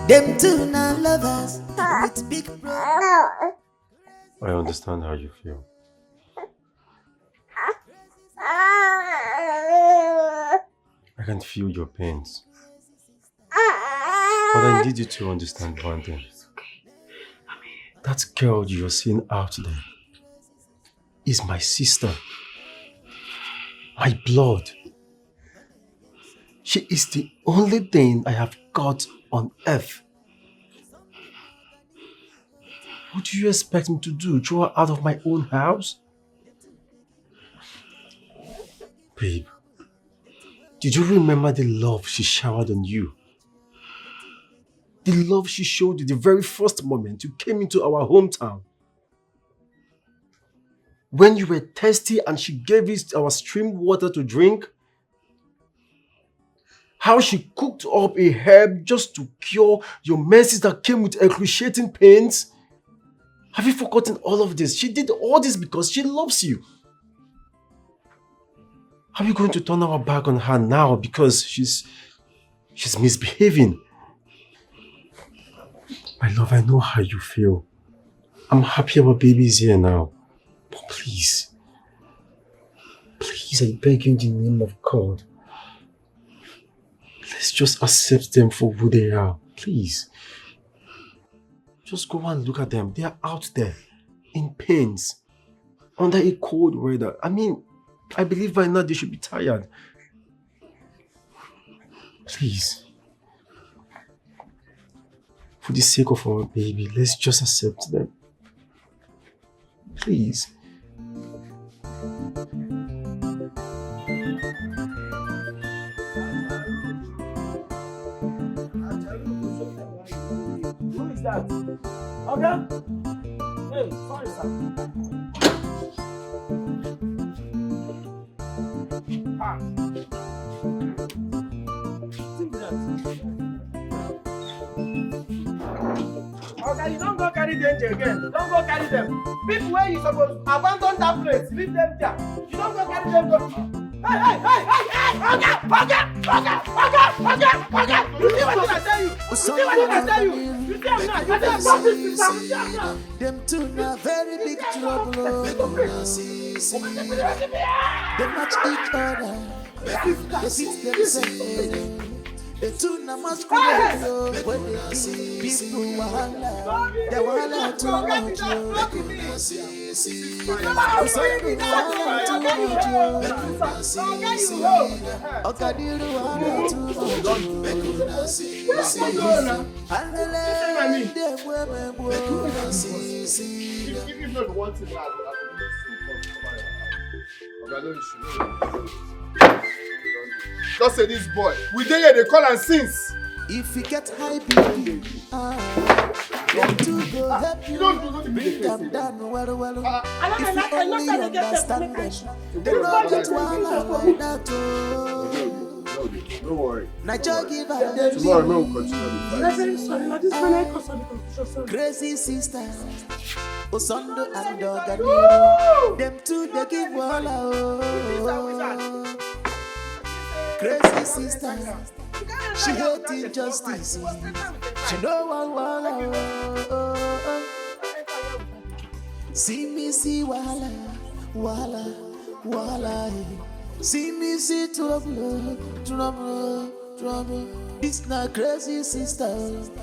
Dem too na lovers with big brain. I understand how you feel. I can feel your pains. But I need you to understand one thing. That girl you're seeing out there is my sister. My blood. She is the only thing I have got on earth. What do you expect me to do? Throw her out of my own house? Babe, did you remember the love she showered on you? The love she showed you the very first moment you came into our hometown. When you were thirsty and she gave us our stream water to drink, how she cooked up a herb just to cure your menses that came with excruciating pains. Have you forgotten all of this? She did all this because she loves you. Are we going to turn our back on her now because she's she's misbehaving? My love, I know how you feel. I'm happy our baby is here now. But please, please, I beg you in the name of God, let's just accept them for who they are. Please. Just go and look at them. They are out there in pains, under a cold weather. I mean, I believe by now they should be tired. Please. For the sake of our baby, let's just accept them. Please. Who is that? Oga? Hey, sorry, sir. Ah. Wetin be that? Oga, you don go carry danger again. You don go carry them. People wey you suppose abandon that place, leave them there. You don go carry them go. Hey, hey, hey, hey, hey, Oga, Oga, Oga, Oga, Oga, Oga. You see what I tell you? You see what I tell you? You see am now? You see am now? You see am now? Dem two na very big trouble. Dem match each other. They fit themselves. The two na masquerade, yo. When they see people wahala, the wahala too much, yo. Sorry, wahala too much, yo. Okadiru wahala too much, yo. And the lady, them women, wo. If, if, if not one thing, I, I, I, Oga, no issue, no issue. Just say this boy. We dey here, they call am since. If you get high B P, ah, dem two go help you bring am down well, well. If you only understand them, they no get wahala like that, oh. No, no, no worry. Na joy give am dem. Tomorrow, no, we continue the fight. I'm very sorry. Now this one I cause all the confusion. Sorry. Crazy sister. Osondo and Oganiru. Dem two dey give wahala, oh. Crazy sister. She hate injustice. She no wan wahala, oh. See me see wahala, wahala, wahala, eh. See me see trouble, trouble, trouble. This na crazy sister,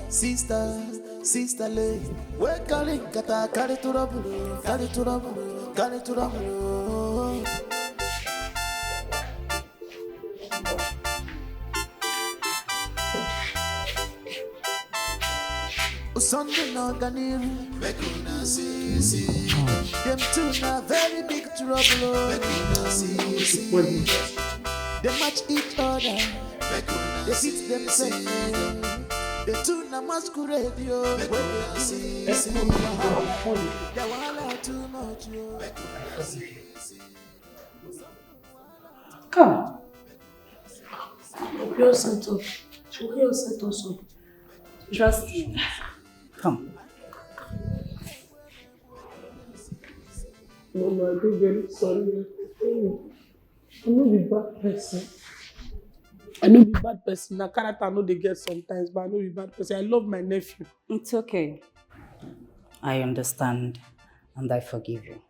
sister, sister lady. We carry kata, carry trouble, carry trouble, carry trouble. Osondo and Oganiru, make una see, see. Dem two na very big trouble, oh. Make una see, see. Dem match each other. Make una see, see. The two na masquerade, yo. Make una see, see. The wahala too much, yo. Come. Open your set up. Open your set us up. Trust me. Come. Mama, I do very sorry. I no be bad person. I no be bad person. Na character I no dey get sometimes, but I no be bad person. I love my nephew. It's okay. I understand and I forgive you.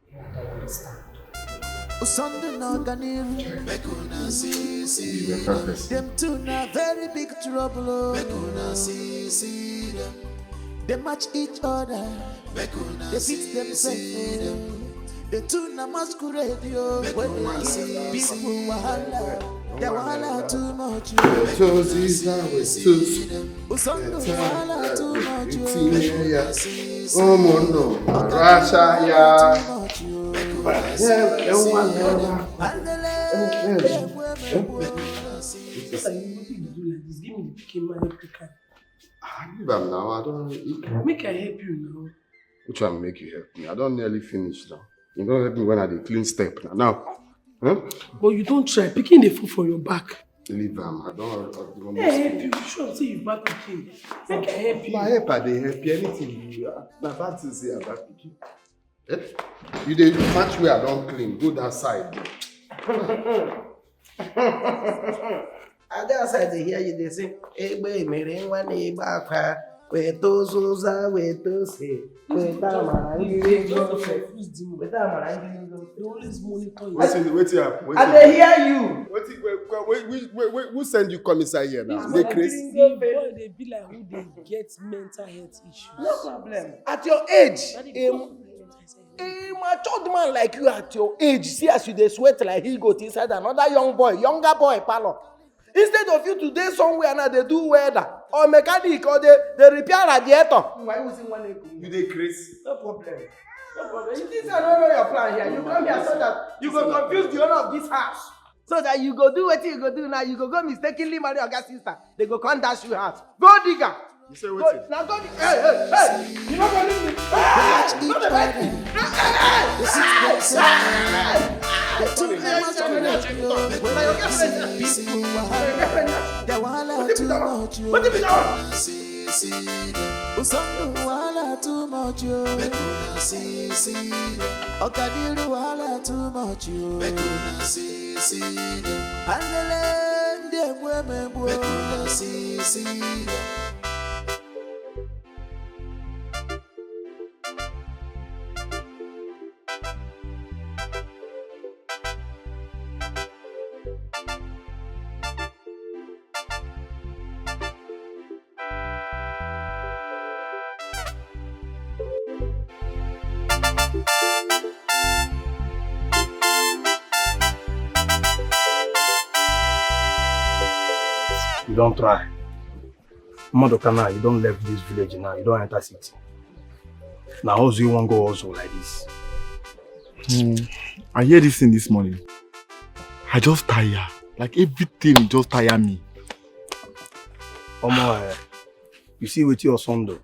Osondo and Oganiru. Make una see, see. Dem two na very big trouble, oh. Make una see, see. Dem match each other. Make una see, see. Dem two na masquerade, yo. Make una see, see. People wahala. The wahala too much, yo. Toes is now with toes. Osondo wahala too much, yo. Ụmụnne, racha ya. What are you, what you do like this? Give me the pikin, man, African. Ah, leave am now. I don't. Make I help you now. Which one make you help me? I don't nearly finish now. You don't help me when I dey clean step now. Now, huh? But you don't try. Pikin dey fall for your back. Leave am. I don't. I don't Hey, help you. You sure say you back pikin? Make I help you. My help, I dey help you. Anything you, uh, na bad thing say I back pikin. Eh? You dey match where I don clean. Go that side. I dey outside dey hear you dey sing. Egbe mere nwa na-ebe akwa. Weta ụzụza, weta ose. Weta amara ndị Ngozi. Weta amara ndị Ngozi. They always monitor you. Wetin, wetin happen? Wetin I dey hear you. Wetin, wait, wait, who send you come inside here now? This dey crazy. Boy dey be like who dey get mental health issues. No problem. At your age, a matured man like you at your age, see as you dey sweat like he goat inside another young boy, younger boy parlor. Instead of you to dey somewhere now, dey do welder or mechanic or dey, dey repair radiator. Why you sing one echo? You dey crazy. No problem. No problem. You think I don't know your plan here? You come here so that you go confuse the owner of this house. So that you go do wetin you go do now, you go go mistakenly marry oga sister. They go come dash you house. Go digger. You say wetin? Now go dig. Hey, hey, hey. You no go leave me. Hey, no dey bite me. Hey, hey, hey. Hey, hey, hey. The two na masquerade, yo. Na your girlfriend. People wahala. The wahala too much, yo. Wetin be that one? Osondo wahala too much, yo. Okadiru wahala too much, you. Make una see, see them. Angele, ndị egbu emegbu. Make una see, see them. You don try. Madoka, now you don left this village, now you don enter city. Now how's you wan go hustle like this? Hmm. I hear this thing this morning. I just tire. Like everything just tire me. Omo, eh, you see wetin your son do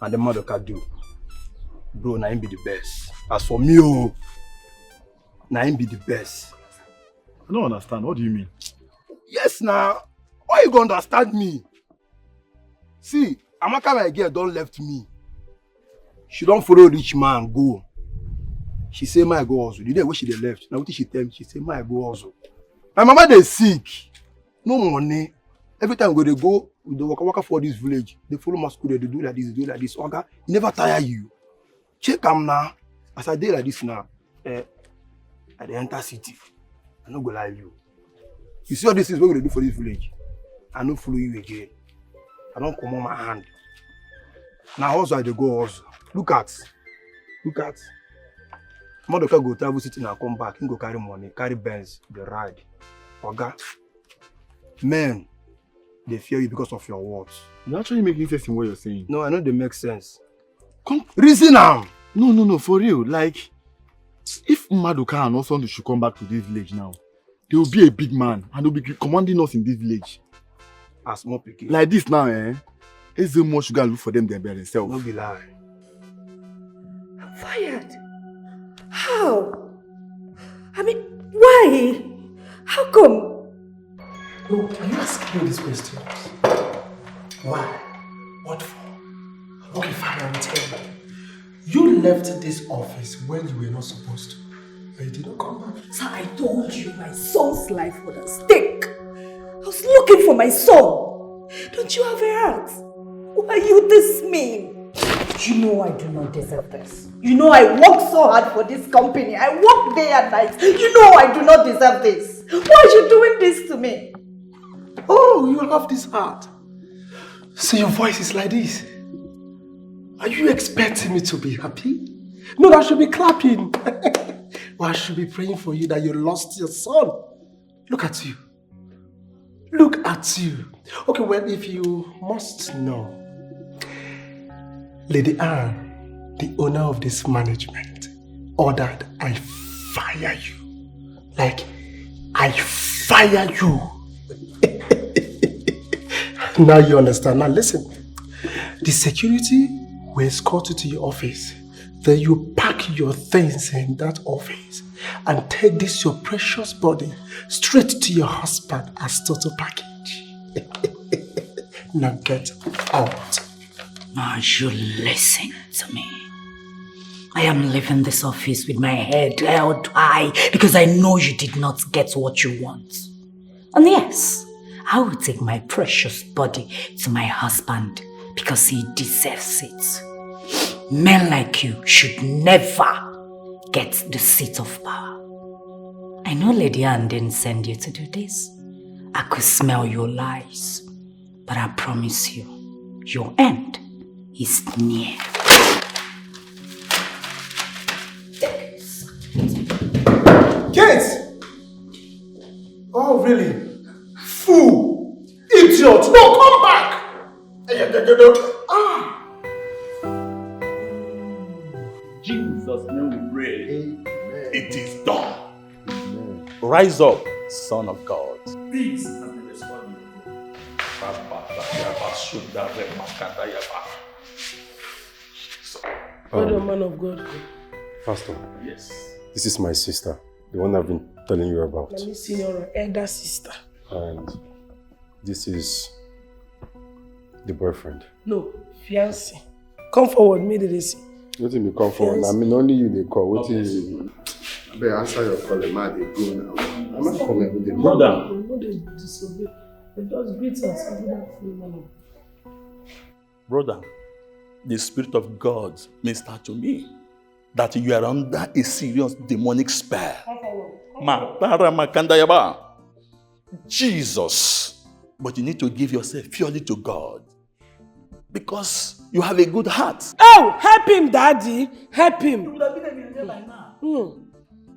and the Madoka do. Bro, na him be the best. As for me, oh, na him be the best. I don't understand. What do you mean? Yes, now. How you go understand me? See, Amaka, my girl, don left me. She don follow rich man go. She say, "My go hustle." The day wey she dey left, na wetin she tell me. She say, "My go hustle." My mama dey sick. No money. Every time we dey go, we dey waka waka for this village. Dey follow masquerade, dey do like this, dey do like this. Oga, e never tire you? Check am now. As I dey like this now, eh, I dey enter city. I no go lie you. You see all these things wey we dey do for this village, I no follow you again. I don comot my hand. Na hustle I dey go hustle. Look at, look at. Madoka go travel city and come back. He go carry money, carry Benz, dey ride. Oga, men dey fear you because of your words. You're actually making sense in what you're saying. No, I know they make sense. Come reason am. No, no, no, for real. Like, if Madoka and Osondu should come back to this village now, they will be a big man and they'll be commanding us in this village. As small pikin. Like this now, eh? Eze more sugar look for them than by themselves. No be lie. I'm fired. How? I mean, why? How come? No, can you ask me these questions? Why? What for? Okay, fine, I will tell you. You left this office when you were not supposed to. But you did not come back. Sir, I told you my son's life was at stake. I was looking for my son. Don't you have a heart? Why are you this mean? You know I do not deserve this. You know I work so hard for this company. I work day and night. You know I do not deserve this. Why are you doing this to me? Oh, you have this heart. So your voice is like this. Are you expecting me to be happy? No, I should be clapping. Or I should be praying for you that you lost your son. Look at you. Look at you. Okay, well, if you must know, Lady Anne, the owner of this management, ordered I fire you. Like, I fire you. Now you understand. Now listen. The security will escort you to your office. Then you pack your things in that office and take this your precious body straight to your husband as total package. Now get out. Now you listen to me. I am leaving this office with my head held high because I know you did not get what you want. And yes, I will take my precious body to my husband because he deserves it. Men like you should never get the seat of power. I know Lady Anne didn't send you to do this. I could smell your lies. But I promise you, your end is near. Kate! Oh, really? Fool! Idiot! No, come back! Ah! Jesus' name we pray. Amen. It is done. Amen. Rise up, Son of God. Peace has been restored in your home. Well done, man of God. Pastor. Yes. This is my sister, the one I've been telling you about. Na me, Signora, elder sister. And this is the boyfriend. No, fiancé. Come forward, make dem see. Wetin be come forward? Fiancé. I mean, only you dey call. Wetin you? Abeg, answer your call, ma dey go now. I'm not coming with the Brother. No dey disobey. Dem just greet us. Good afternoon, madam. Brother, the Spirit of God minister to me that you are under a serious demonic spell. Matara Makandayaba. Jesus. But you need to give yourself purely to God. Because you have a good heart. Oh, help him, Daddy. Help him. You would have been a millionaire by now. Hmm.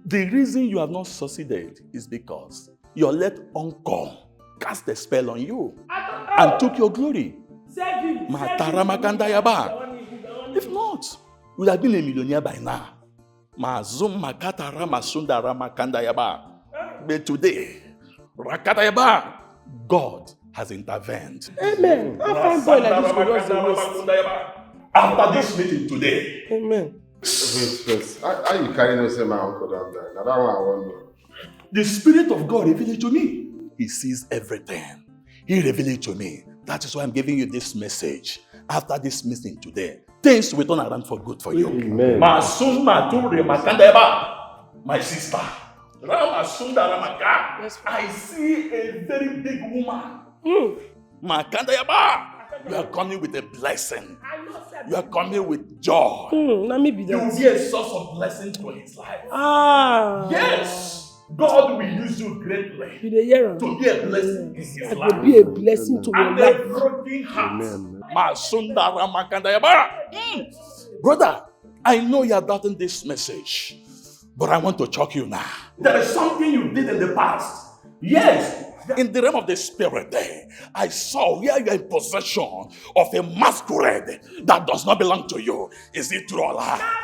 The reason you have not succeeded is because your late uncle cast a spell on you and took your glory. Save him. Matara Makandayaba. If not, you would have been a millionaire by now. Mazum Makatara Masundara Makandayaba. But today, Rakatayaba, God has intervened. Amen. How fine boy like this go just dey waste. After this meeting today, Amen. Wait first. How, how you carry no say my uncle don die? Na that one I wan know. The Spirit of God revealed it to me. He sees everything. He revealed it to me. That is why I'm giving you this message. After this meeting today, things will turn around for good for you. Amen. Masuma Ture Makandayaba, my sister. Ramasunda Ramaka. Yes, I see a very big woman. Hmm. Makandayaba, you are coming with a blessing. You are coming with joy. Hmm. Na me be You will that. be a source of blessing to his life. Ah. Yes, God will use you greatly You dey hear am? To be a blessing in his I go life. Be a blessing to your And a life. broken heart. Amen. Masunda Ramakandayaba. Mm. Brother, I know you are doubting this message, but I want to shock you now. There is something you did in the past. Yes, in the realm of the spirit, eh, I saw where you are in possession of a masquerade that does not belong to you. Is it true or lie?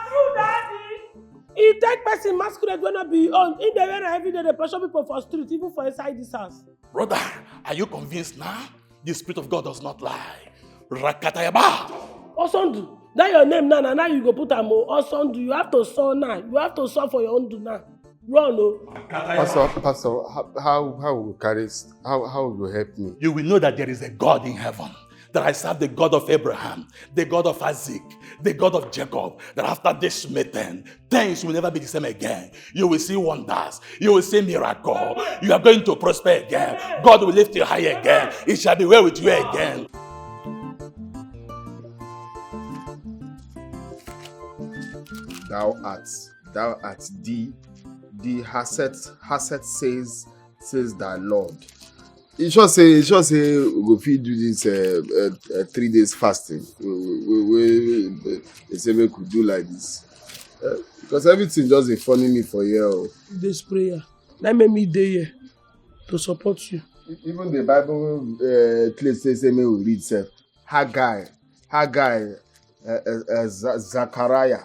E take person masquerade wey no be im own. Im dey wear am every day, dey pressure people for street, even for inside this house. Brother, are you convinced now? The Spirit of God does not lie. Rakatayaba. Osondu, that your name now, na now you go put am o. Osondu, you have to sell now. You have to sell for your own do now. Run o. Pastor, Pastor, how how how we go carry s- how how we go help me? You will know that there is a God in heaven, that I serve the God of Abraham, the God of Isaac, the God of Jacob, that after this meeting, things will never be the same again. You will see wonders. You will see miracle. You are going to prosper again. God will lift you high again. It shall be well with you again. Thou art, thou art the the Haset Haset says says thy Lord. You sure say you sure say we go fit do this uh, uh, uh, three days fasting? We we we, we, we they say make we do like this. Uh, because everything just dey funny me for here. Oh. This prayer, that make me dey here to support you. Even the Bible uh, place say say make we read sef. Haggai, Haggai, uh, uh, uh, Za- Zachariah.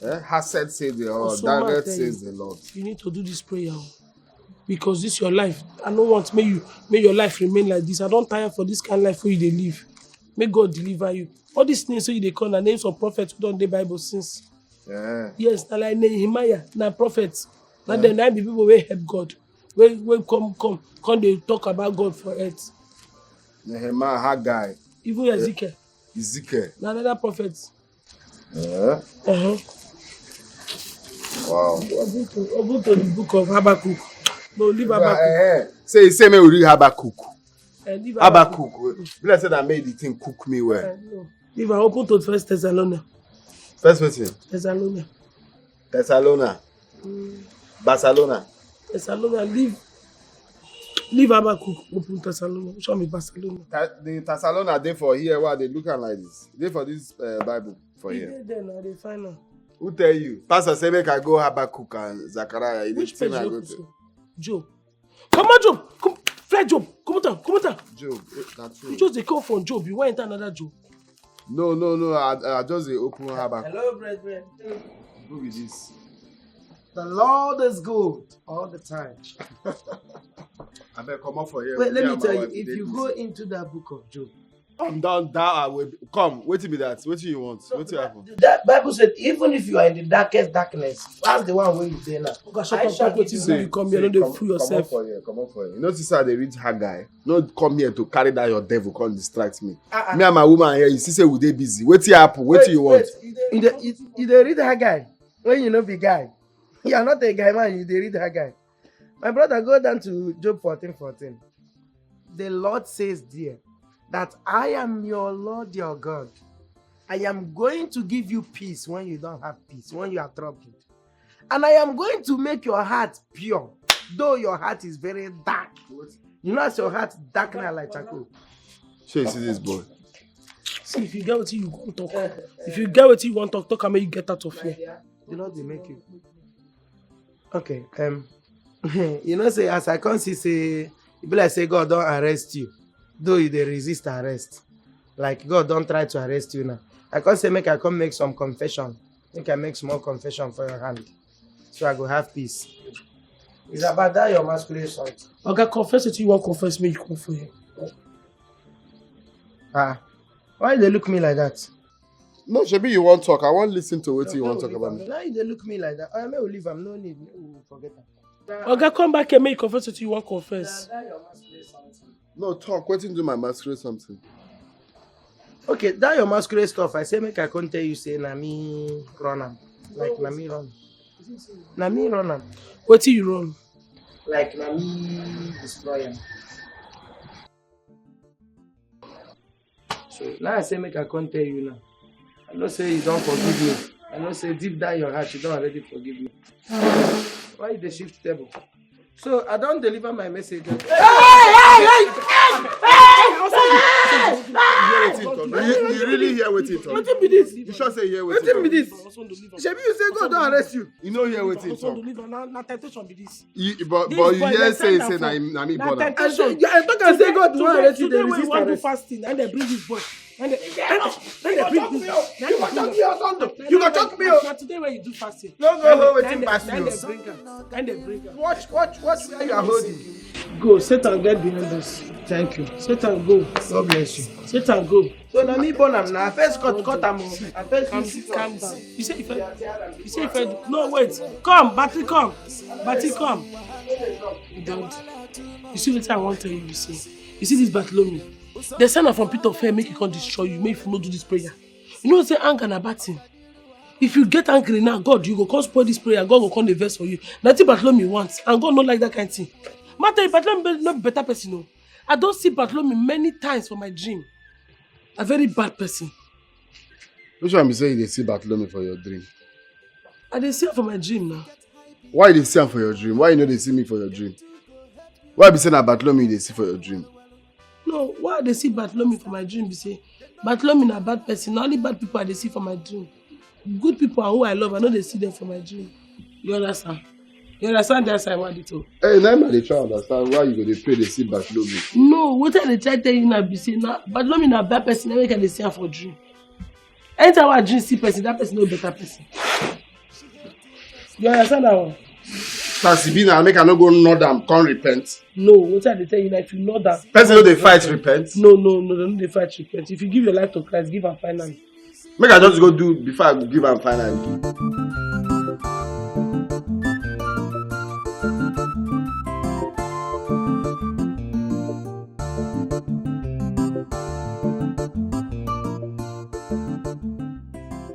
Eh? Hased says the Lord, Osoma David tell says you. The Lord. You need to do this prayer o. Because this your life. I no want make you make your life remain like this. I don tire for this kind life wey you dey live. Make God deliver you. All these names wey you dey call na names of prophets wey don dey Bible since. Yeah. Yes, na like Nehemiah, na prophet. Na dem na be people wey help God. Wey wey come come come dey talk about God for earth. Nehemiah, Haggai, Even Ezekiel, Ezekiel. na another prophet. Yeah. Uh-huh. Wow. Open to open to the book of Habakkuk. No, leave Eh, Habakkuk. eh, eh. Say say make we read Habakkuk. Eh, leave Habakkuk. Be like say that made the thing cook me well. Eh, no. Leave am open to First Thessalonians. First person. Thessalonians. Thessalona. Barcelona. Thessalonians. Leave. Leave Habakkuk. Open Thessalonians. Which one be Barcelona? Ta- the Thessalona dey for here. Why they look am like this? Dey for this uh, Bible for E here. dey there now. Dey find am. Who tell you? Pastor say make I go Habakkuk and Zachariah. You dey Which think page I you go open to? So? Job. Come on, Job. Come, fly Job. Come on, come on. Job. Eh, na true. You just dey come from Job. You wan enter another Job. No, no, no. I, I just dey open Habakkuk. Hello, brethren. Who be this? The Lord is good all the time. Abeg comot for here. Wait, let Me me and my tell you, wife if dey you busy. Go into that book of Job, Come down, down. I will come. Wetin be that? Wetin you want? Wetin happen? that Bible said, even if you are in the darkest darkness, that's the one where you dey now. Oga, shut I up. shall Talk wetin give you you you come here. No dey Come- fool Comot yourself. for here. Comot for here. You know, since I dey read Haggai, no come here to carry that your devil come distract me. Ah, ah. Me and my woman here, you see say we dey busy. Wetin happen? Wetin you want? You dey you, you dey read Haggai when you no be guy. You are not a guy man, you dey read that guy. My brother, go down to Job fourteen fourteen. The Lord says there that I am your Lord, your God. I am going to give you peace when you don't have peace, when you are troubled. And I am going to make your heart pure, though your heart is very dark. You know, as your heart dark now like charcoal. So you see this boy? See, if you get what you want to talk, if you get what you want to talk, talk and make you get out of here. The Lord will make you. Okay, um, you know, say as I come see, say, e be like say God don arrest you, though you dey resist arrest. Like God don try to arrest you now. I come say make I come make some confession, make I make small confession for your hand, so I go have peace. It's about that your masquerade song. Oga, confess it, you wan confess, make you come for here. Ah, why you dey look me like that? No, shebi you wan talk. I wan listen to wetin you wan talk about me. Now you dey look me like that. Oya, make we leave am. No need. Make we forget am. Oga, come back here, make you confess it, you wan confess. No, talk. Wetin do my masquerade something? Okay, that your masquerade stuff, I say make I come tell you say na me run am. Like na me run. Na me run am. Wetin you run? Like na me destroy am. So now I say make I come tell you now. I know say you don forgive me. I know say deep down your heart you don already forgive me. Why you dey shift table? So I don deliver my message. You hear wetin he talk? You, you really hear wetin he talk? Wetin be this? You sure say you hear wetin he Wetin be talk? This? Shebi you say God don arrest you? You no hear wetin he talk? Na, na temptation be this. You, but This but you boy, hear na say temptation. say na him na me Na born am. I Temptation. say, I talk and say God don Today, arrest you. today Dey when you resist wan do arrest. Fasting, and they bring this boy. And they, and, and they bring this. You go talk me your Sunday. You go talk me. Oh. Na today when you do fasting. No go hold wetin pass you. And they bring am. And they bring am. Watch, watch, watch where you are holding. Go, Satan, get behind us. Thank you. Satan, go. God bless you. Satan, go. So na me born am na first cut cut am o. I first Calm, use it. Calm down. You say if I, you say if I, no, wait. Come, Batty, come. Batty, come. You don't. You see what I want to tell you, you see. You see this Bartholomew? They send am from pit of hell, make it come destroy you, make you no do this prayer. You know say anger na bad thing. If you get angry now, God, you go come spoil this prayer, God go come dey vex for you. Na wetin Bartholomew want, and God no like that kind thing. Matter, Bartholomew no be better person o. I don see Bartholomew many times for my dream. A very bad person. Which one be say you dey see Bartholomew for your dream? I dey see am for my dream now. Why you dey see am for your dream? Why you no dey see me for your dream? Why be say na Bartholomew you dey see for your dream? No, why I dey see Bartholomew for my dream be say Bartholomew na bad person. Na only bad people I dey see for my dream. Good people and who I love, I no dey see them for my dream. You understand? You understand that side, what I dey talk? Hey, now I dey try understand why you go dey pray dey see Bartholomew. No, wetin I dey try tell you now be say na Bartholomew na bad person, na make I dey see am for dream. Anytime I dream see person, that person no better person. You understand that one? As e be now, make I no go nod am, come repent. No, wetin I dey tell you now, if you nod am. Person no dey fight repent. No, no, no, no, no dey fight repent. If you give your life to Christ, give am finally. Make I just go do before I give am finally.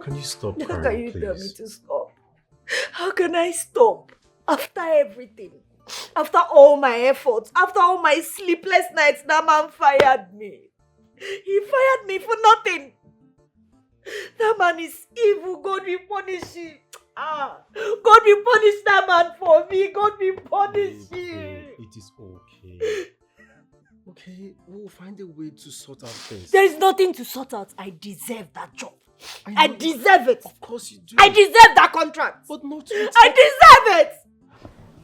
Can you stop How crying, can you tell me please? To stop? How can I stop? After everything, after all my efforts, after all my sleepless nights, that man fired me. He fired me for nothing. That man is evil. God will punish him. Ah, God will punish that man for me. God will punish him. It is okay. Okay, we'll find a way to sort out things. There is nothing to sort out. I deserve that job. I deserve it. Of course you do. I deserve that contract. But not with I deserve it.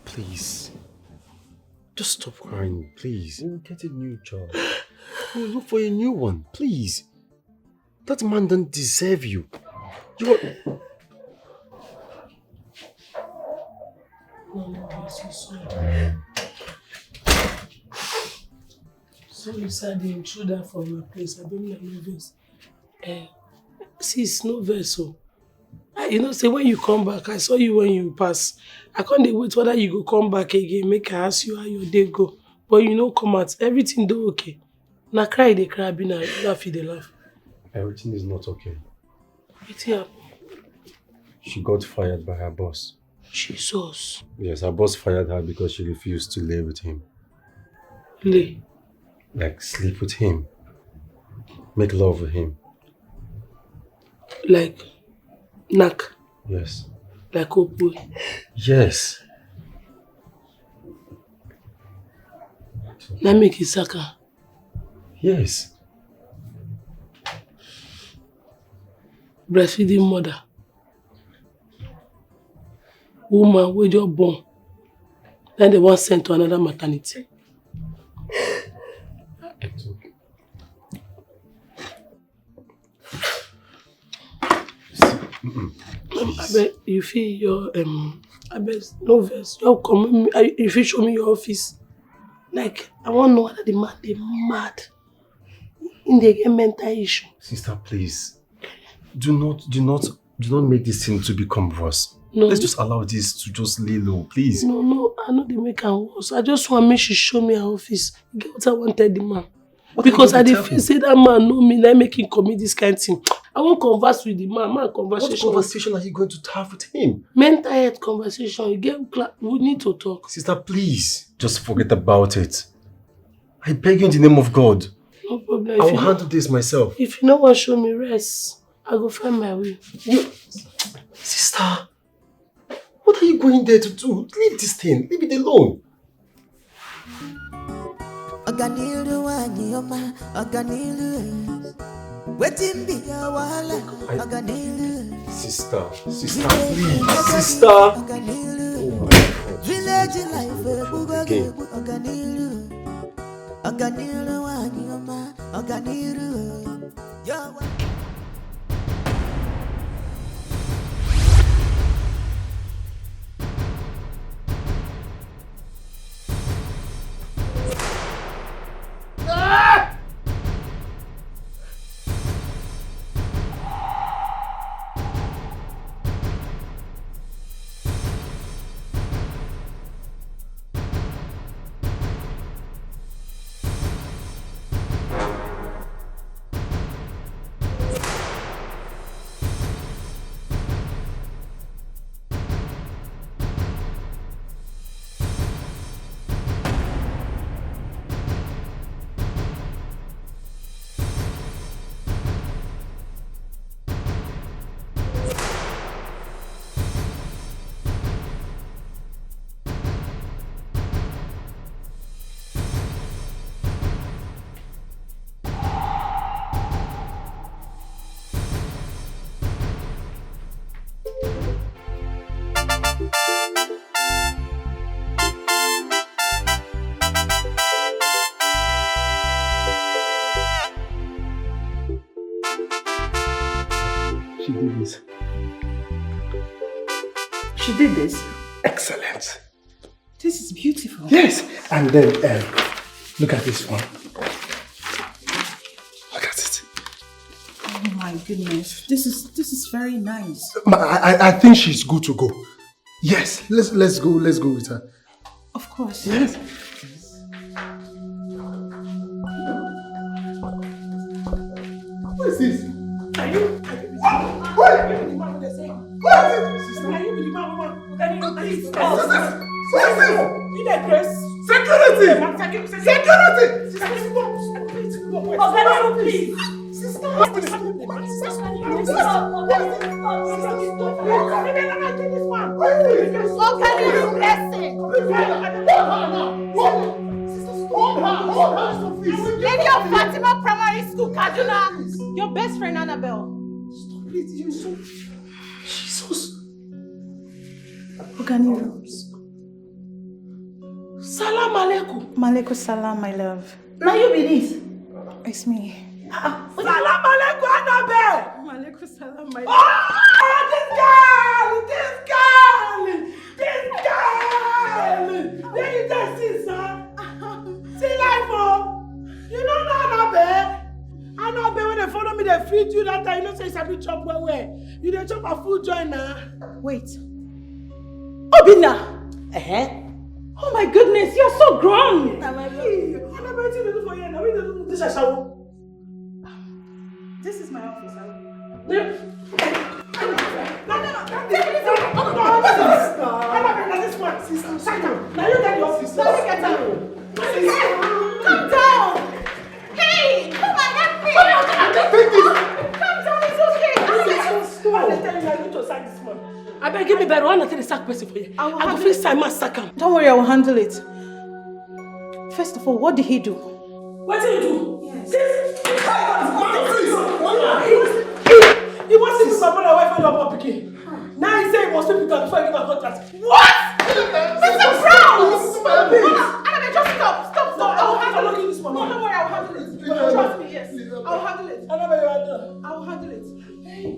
Please. Just stop crying, please. We'll get a new job. We'll look for a new one, please. That man don't deserve you. You are... No, no, I'm so sorry. Sorry, sir, the intruder for your place. I don't know this. Eh, sis, no vex o. Ah, you know say when you come back, I saw you when you pass. I can't dey wait whether you go come back again. Make I ask you how your day go. But you no come out. Everything do okay. Na cry dey cry, be na laugh you dey laugh. Everything is not okay. Wetin happen? She got fired by her boss. Jesus. Yes, her boss fired her because she refused to lay with him. Lay. Like, sleep with him. Make love with him. Like, knack. Yes. Like, open. Yes. Now make it sucker. Yes. Breastfeeding mother. Woman wey just born, then they wan send to another maternity. Abeg, you fit your um, abeg, no vex. Just come, make me- I- you fit show me your office. Like, I wan know whether the man dey mad. He dey get mental issue. Sister, please. Do not, do not, do not make this thing to become worse. No. Let's just allow this to just lay low, please. No, no, I no dey make am worse. I just wan make she show me her office. You get what I wan tell the man? What are you Because going I to dey tell feel him? say that man know me, na make him commit this kind thing. I wan converse with the man. Man, What conversation. Conversation are you going to have with him? Mental health conversation. You get cla- we need to talk. Sister, please, just forget about it. I beg you in the name of God. No problem. If I you, will handle this myself. If you no wan show me rest, I go find my way. You, sister, what are you going there to do? Leave this thing. Leave it alone. Ọganiru nwanyị ọma, ọganiru. Wetin be your wahala? I- Ọganiru. Sister, sister, please, sister. Ọganiru. Oh my God. Village life egbugo gị Again. egbu, ọganiru. Ọganiru nwanyị ọma, ọganiru. Your wa- She did this. She did this. Excellent. This is beautiful. Yes, and then um, look at this one. Look at it. Oh my goodness. This is this is very nice. Ma, I, I- I think she's good to go. Yes, let's let's go. Let's go with her. Of course. Yes. What is this? Are you? What? What is it? Sister, you be the man, woman. Can you not please? Sister, sister, you dey craze. Security! Security! Sister, you go. Oga, no, please. Sister, what is it? Oga, no, blessing. Lady of Fatima Primary School, Kaduna. Your best friend Annabelle. Stop it, you so Jesus. Oganiru. Salam alaikum. Malaikum salam, my love. Now you be this. It's me. Salam alaikum, Annabelle. Malaikum salam, my love. Oh, this girl, this girl, this girl. Where you just see, sir? See life, oh. You don't know Annabelle. Annabelle, when they follow me, they feed you that time. You know, say, "Sabi chop well, well." You dey chop a food join now. Wait. Obinna! Uh-huh. Oh my goodness, you're so grown! Na my love. What about you do for here now? We dey do this ashawo. This is my office. I will... No, no, no, no, take this out. Oh, no, no, no, Come on, this one. Sister, shut up. Now you get your sister. Now you get her. Sister, calm down. Hey, come and help me. Come on, I can't take this. Calm down, it's okay. This is so slow. I tell you, I need to sack this man. I beg, give me better. I want to sack person for you. I will I go handle fix it. Time and sack him. Don't worry, I will handle it. First of all, what did he do? What did he do? Yes. This, this guy was Mommy, please. Mommy, please. He, he, he wants to be my brother wife when I'm up again. Now he say he must sleep with her before I give her contract. What? Mister Brown! Stop it! Mama, Annabelle, just stop, stop, stop. I will handle it. No, don't worry, I will handle it. Trust me, yes. I will handle it. Annabelle, you handle. I will handle it. Hey.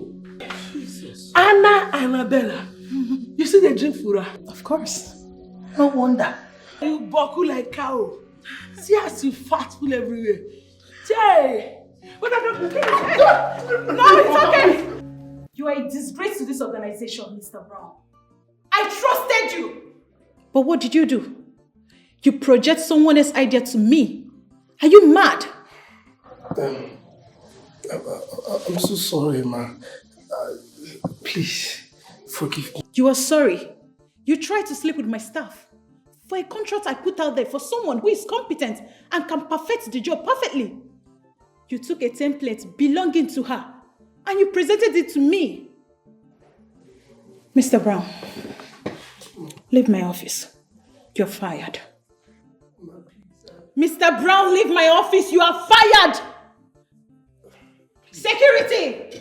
Jesus. Anna Annabella. You see the drink fura? Of course. No wonder. You buckle like cow. See as you fat full everywhere. Jay! But I don't... No, it's okay. You are a disgrace to this organization, Mister Brown. I trusted you. But what did you do? You project someone else's idea to me. Are you mad? Um, I, I, I'm so sorry, ma. Uh, please, forgive me. You are sorry. You tried to sleep with my staff for a contract I put out there for someone who is competent and can perfect the job perfectly. You took a template belonging to her and you presented it to me. Mister Brown, leave my office. You're fired. Mister Brown, leave my office. You are fired. Security!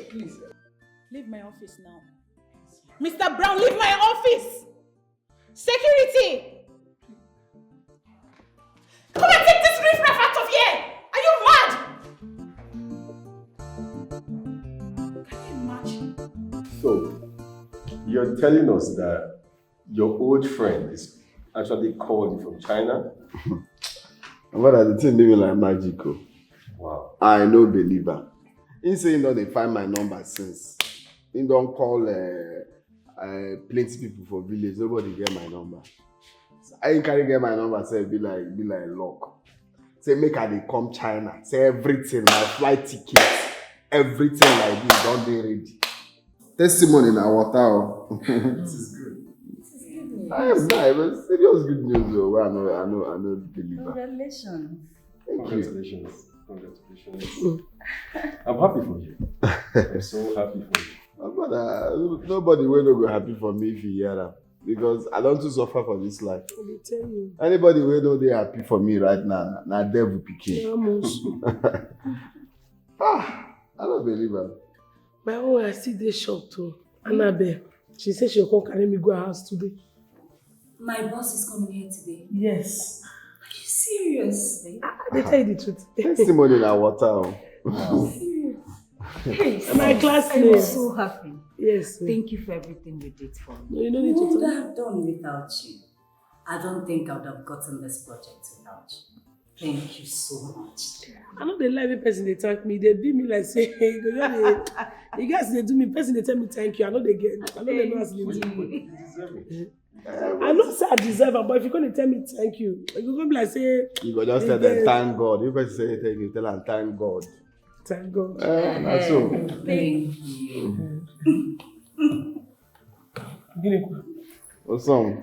Leave my office now. Mister Brown, leave my office! Security! Come and take this riffraff out of here! Are you mad? Can you imagine? So, you're telling us that your old friend is actually called you from China? But the thing be me like magic. Oh. Wow. I no believe am. He say he no dey find my number since. He don call uh, uh, plenty people for village. Nobody get my number. So I carry get my number. Say be like be like luck. Say make I dey come China. Say everything, my flight ticket, everything like this don dey ready. Testimony na water. Oh. This is good. This is good news. I am die, but serious good news. Oh, I know, I know, I know, deliver. Congratulations. Thank you. Congratulations. Congratulations. I'm happy for you. I'm so happy for you. My brother, nobody will not go happy for me if you hear that. Because I don't too suffer for this life. I dey tell you. Anybody will know they happy for me right now. Na devil pikin. Ah, I don't believe her. My own, I see they shocked too. Annabelle, she said she will come carry me go her house today. My boss is coming here today. Yes. Are you serious? I, I dey tell you the truth. Testimony na water. Oh. Serious. Hey, my classmate. I'm so happy. Yes. Thank you for everything you did for me. No, you don't need to. What would I have done without you? I don't think I would have gotten this project without you. Thank you so much. I know they like when person they thank me. They be me like say, you know, they, you guys they do me. Person they tell me thank you. I know they get. I know they know as they do. You deserve it. I know say I deserve am, but if you gonna tell me thank you, you gonna be like say you go just tell them thank God. If person say thank you, tell them thank God. Thank God. Eh, na so. Thank you. Gịnị kwa? Osong.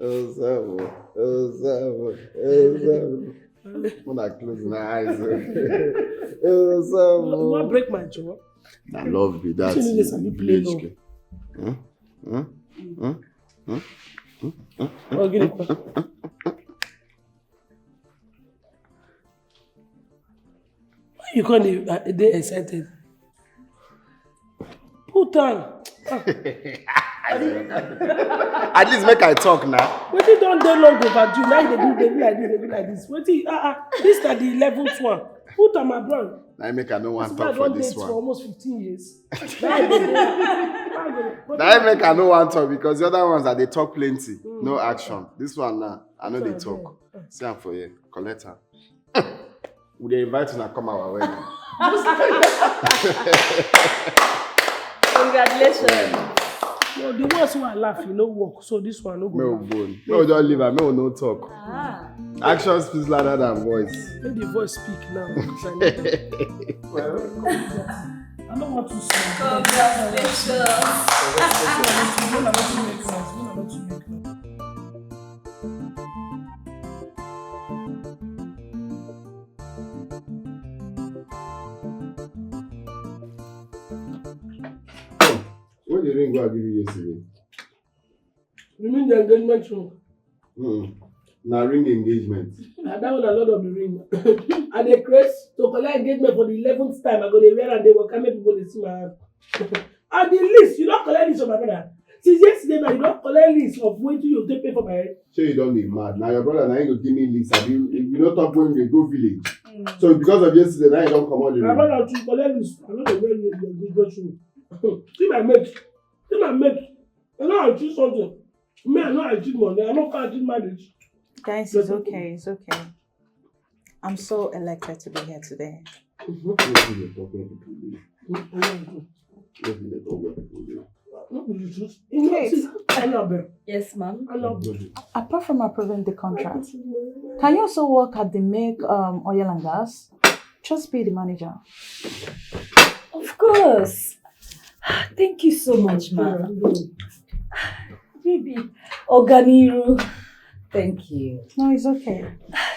Osong. Osong. Osong. When I close my eyes. Osong. You wan break my jaw? Na love be that. You know this, I need play love. Huh? Huh? Huh? Huh? Oh, gịnị kwa? Why you come dey uh, dey excited? Put on. Ah. At least make I talk now. Wetin don dey long overdue? Now you dey do dey be like this, dey be like this. Wetin? Ah ah. This na the eleventh one. Put am, my brother. Now make I no wan talk for this one. For almost fifteen years. Now make I no wan talk because the other ones that they talk plenty, mm, no action. This one now, I know they talk. See am for here, collect am. We dey invite una come our wedding. Congratulations. No, the ones who are laughing no work, so this one no go. No bone. No, don't leave am. No, no talk. Ah. Action speaks louder than voice. Let the voice speak now. Well, I don't want to see. Congratulations. Congratulations. Where the ring wey I give you yesterday? You mean the engagement ring? Hmm. Na ring engagement. Na that one na Lord of the Ring. I dey craze to collect engagement for the eleventh time. I go dey wear and dey waka make people dey see my hand. And the list, you don collect list for my brother. Since yesterday now, you don collect list of wetin you take pay for my head. Shey you don dey mad? Na your brother na him go give me list. Abi you no talk when we go village. So because of yesterday, now you don comot the ring. My brother too collect list. I no dey wear your engagement ring. See my mate. See my mate. I no achieve something. Me, I no achieve money. I no fit achieve marriage. Guys, it's okay. It's okay. I'm so elected to be here today. Wetin dey talk when people dey? Wetin dey talk when people dey? No be the truth. You know, Kate. See, Annabelle. Yes, ma'am. Annabelle. Apart from approving the contract, can you also work at the Make um, Oil and Gas? Just be the manager. Of course. Thank you so much, ma'am. Baby, Oganiru. Thank you. No, it's okay.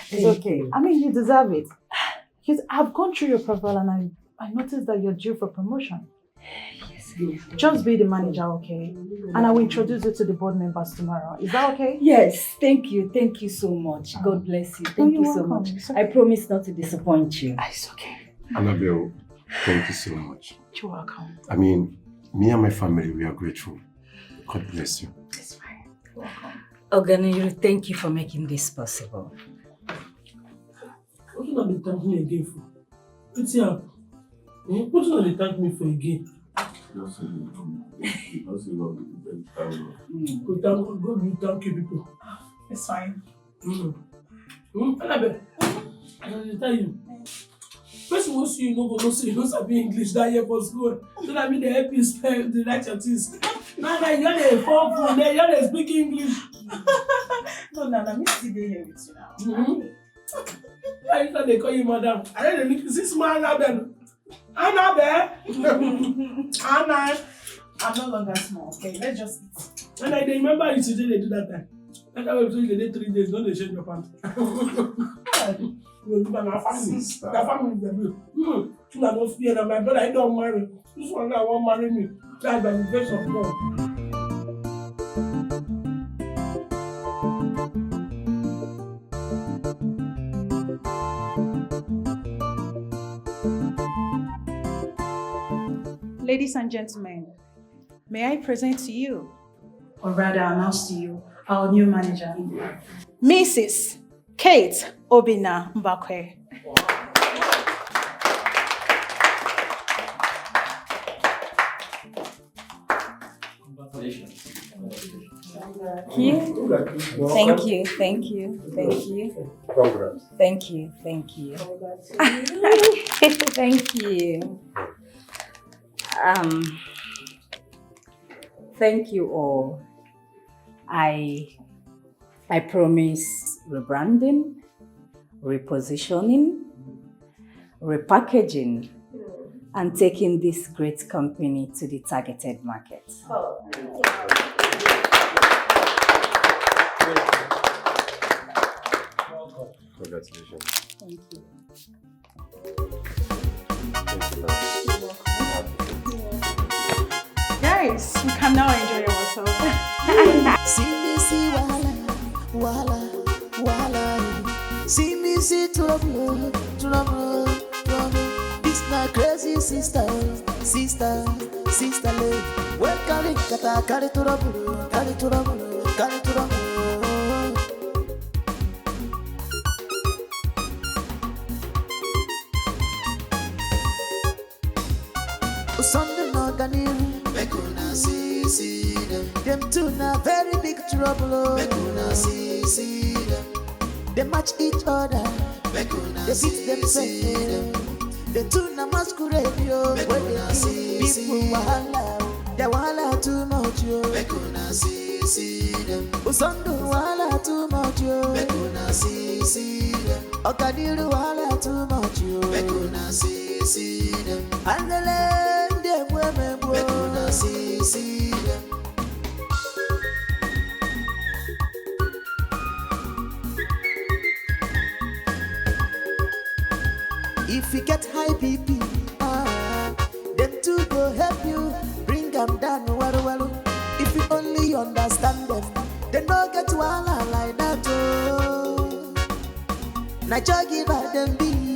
It's okay. I mean, you deserve it. Because I've gone through your profile and I, I noticed that you're due for promotion. Yes. Just be the manager, okay? And I will introduce you to the board members tomorrow. Is that okay? Yes, thank you. Thank you so much. God bless you. Thank you so much. I promise not to disappoint you. Ah, it's okay. Annabelle, thank you so much. You're welcome. I mean, me and my family, we are grateful. God bless you. It's fine. Welcome. Oganiru, thank you for making this possible. What una dey thank me again for? Wetin happen? Hmm? What una dey thank me for again? Go thank God, God will thank you people. It's fine. Mm. Mm. Annabelle, I dey tell you. Person wey see you no go know say you no sabi English that year for school. So that me dey help you spell the write your things. Now that you dey fall for there, you dey speak English. No, na na me still dey here with you now. Mm-hmm. Why you dey call you madam? I no dey look you. See small Annabelle. Annabelle. Anna. I'm no longer small. Okay, let's just eat. And I dey remember you today dey do that time. That time wey you dey three days, no dey change your pants. You go give am na family. Na family dey do. Hmm. Una no fear na my brother, he don marry. This one now wan marry me. That's by the grace of God. Ladies and gentlemen, may I present to you, or rather announce to you, our new manager, Missus Kate Obina Mbakwe. Thank you. Thank you. Thank you. Thank you. Congrats. Thank you. Thank you. Thank you. Um, thank you all. I I promise rebranding, repositioning, repackaging, and taking this great company to the targeted market. Congratulations. Thank you. Guys, you can now enjoy yourself. See me see wahala, wahala, wahala. See me see trouble, trouble, trouble. This na crazy sister, sister, sister lady. Wey carry kata, carry trouble, carry trouble, carry trouble. Sunday no Ganiru. Make una see, see them. Them two na very big trouble. Oh. Make una see, see them. They match each other. Make una they see, see them. The two na masquerade yo. Make una see, people see wahala. The wahala too much yo. Make una see, see them. Usundu wahala too much yo. Make una see, see them. Okadiru wahala too much yo. Make una see, see them. Andele ndị egbu emegbu. Make una see, see them. If you get high B P, ah, them too go help you bring them down well well. If you only understand them, they no get wahala like that oh. Na jogi by them be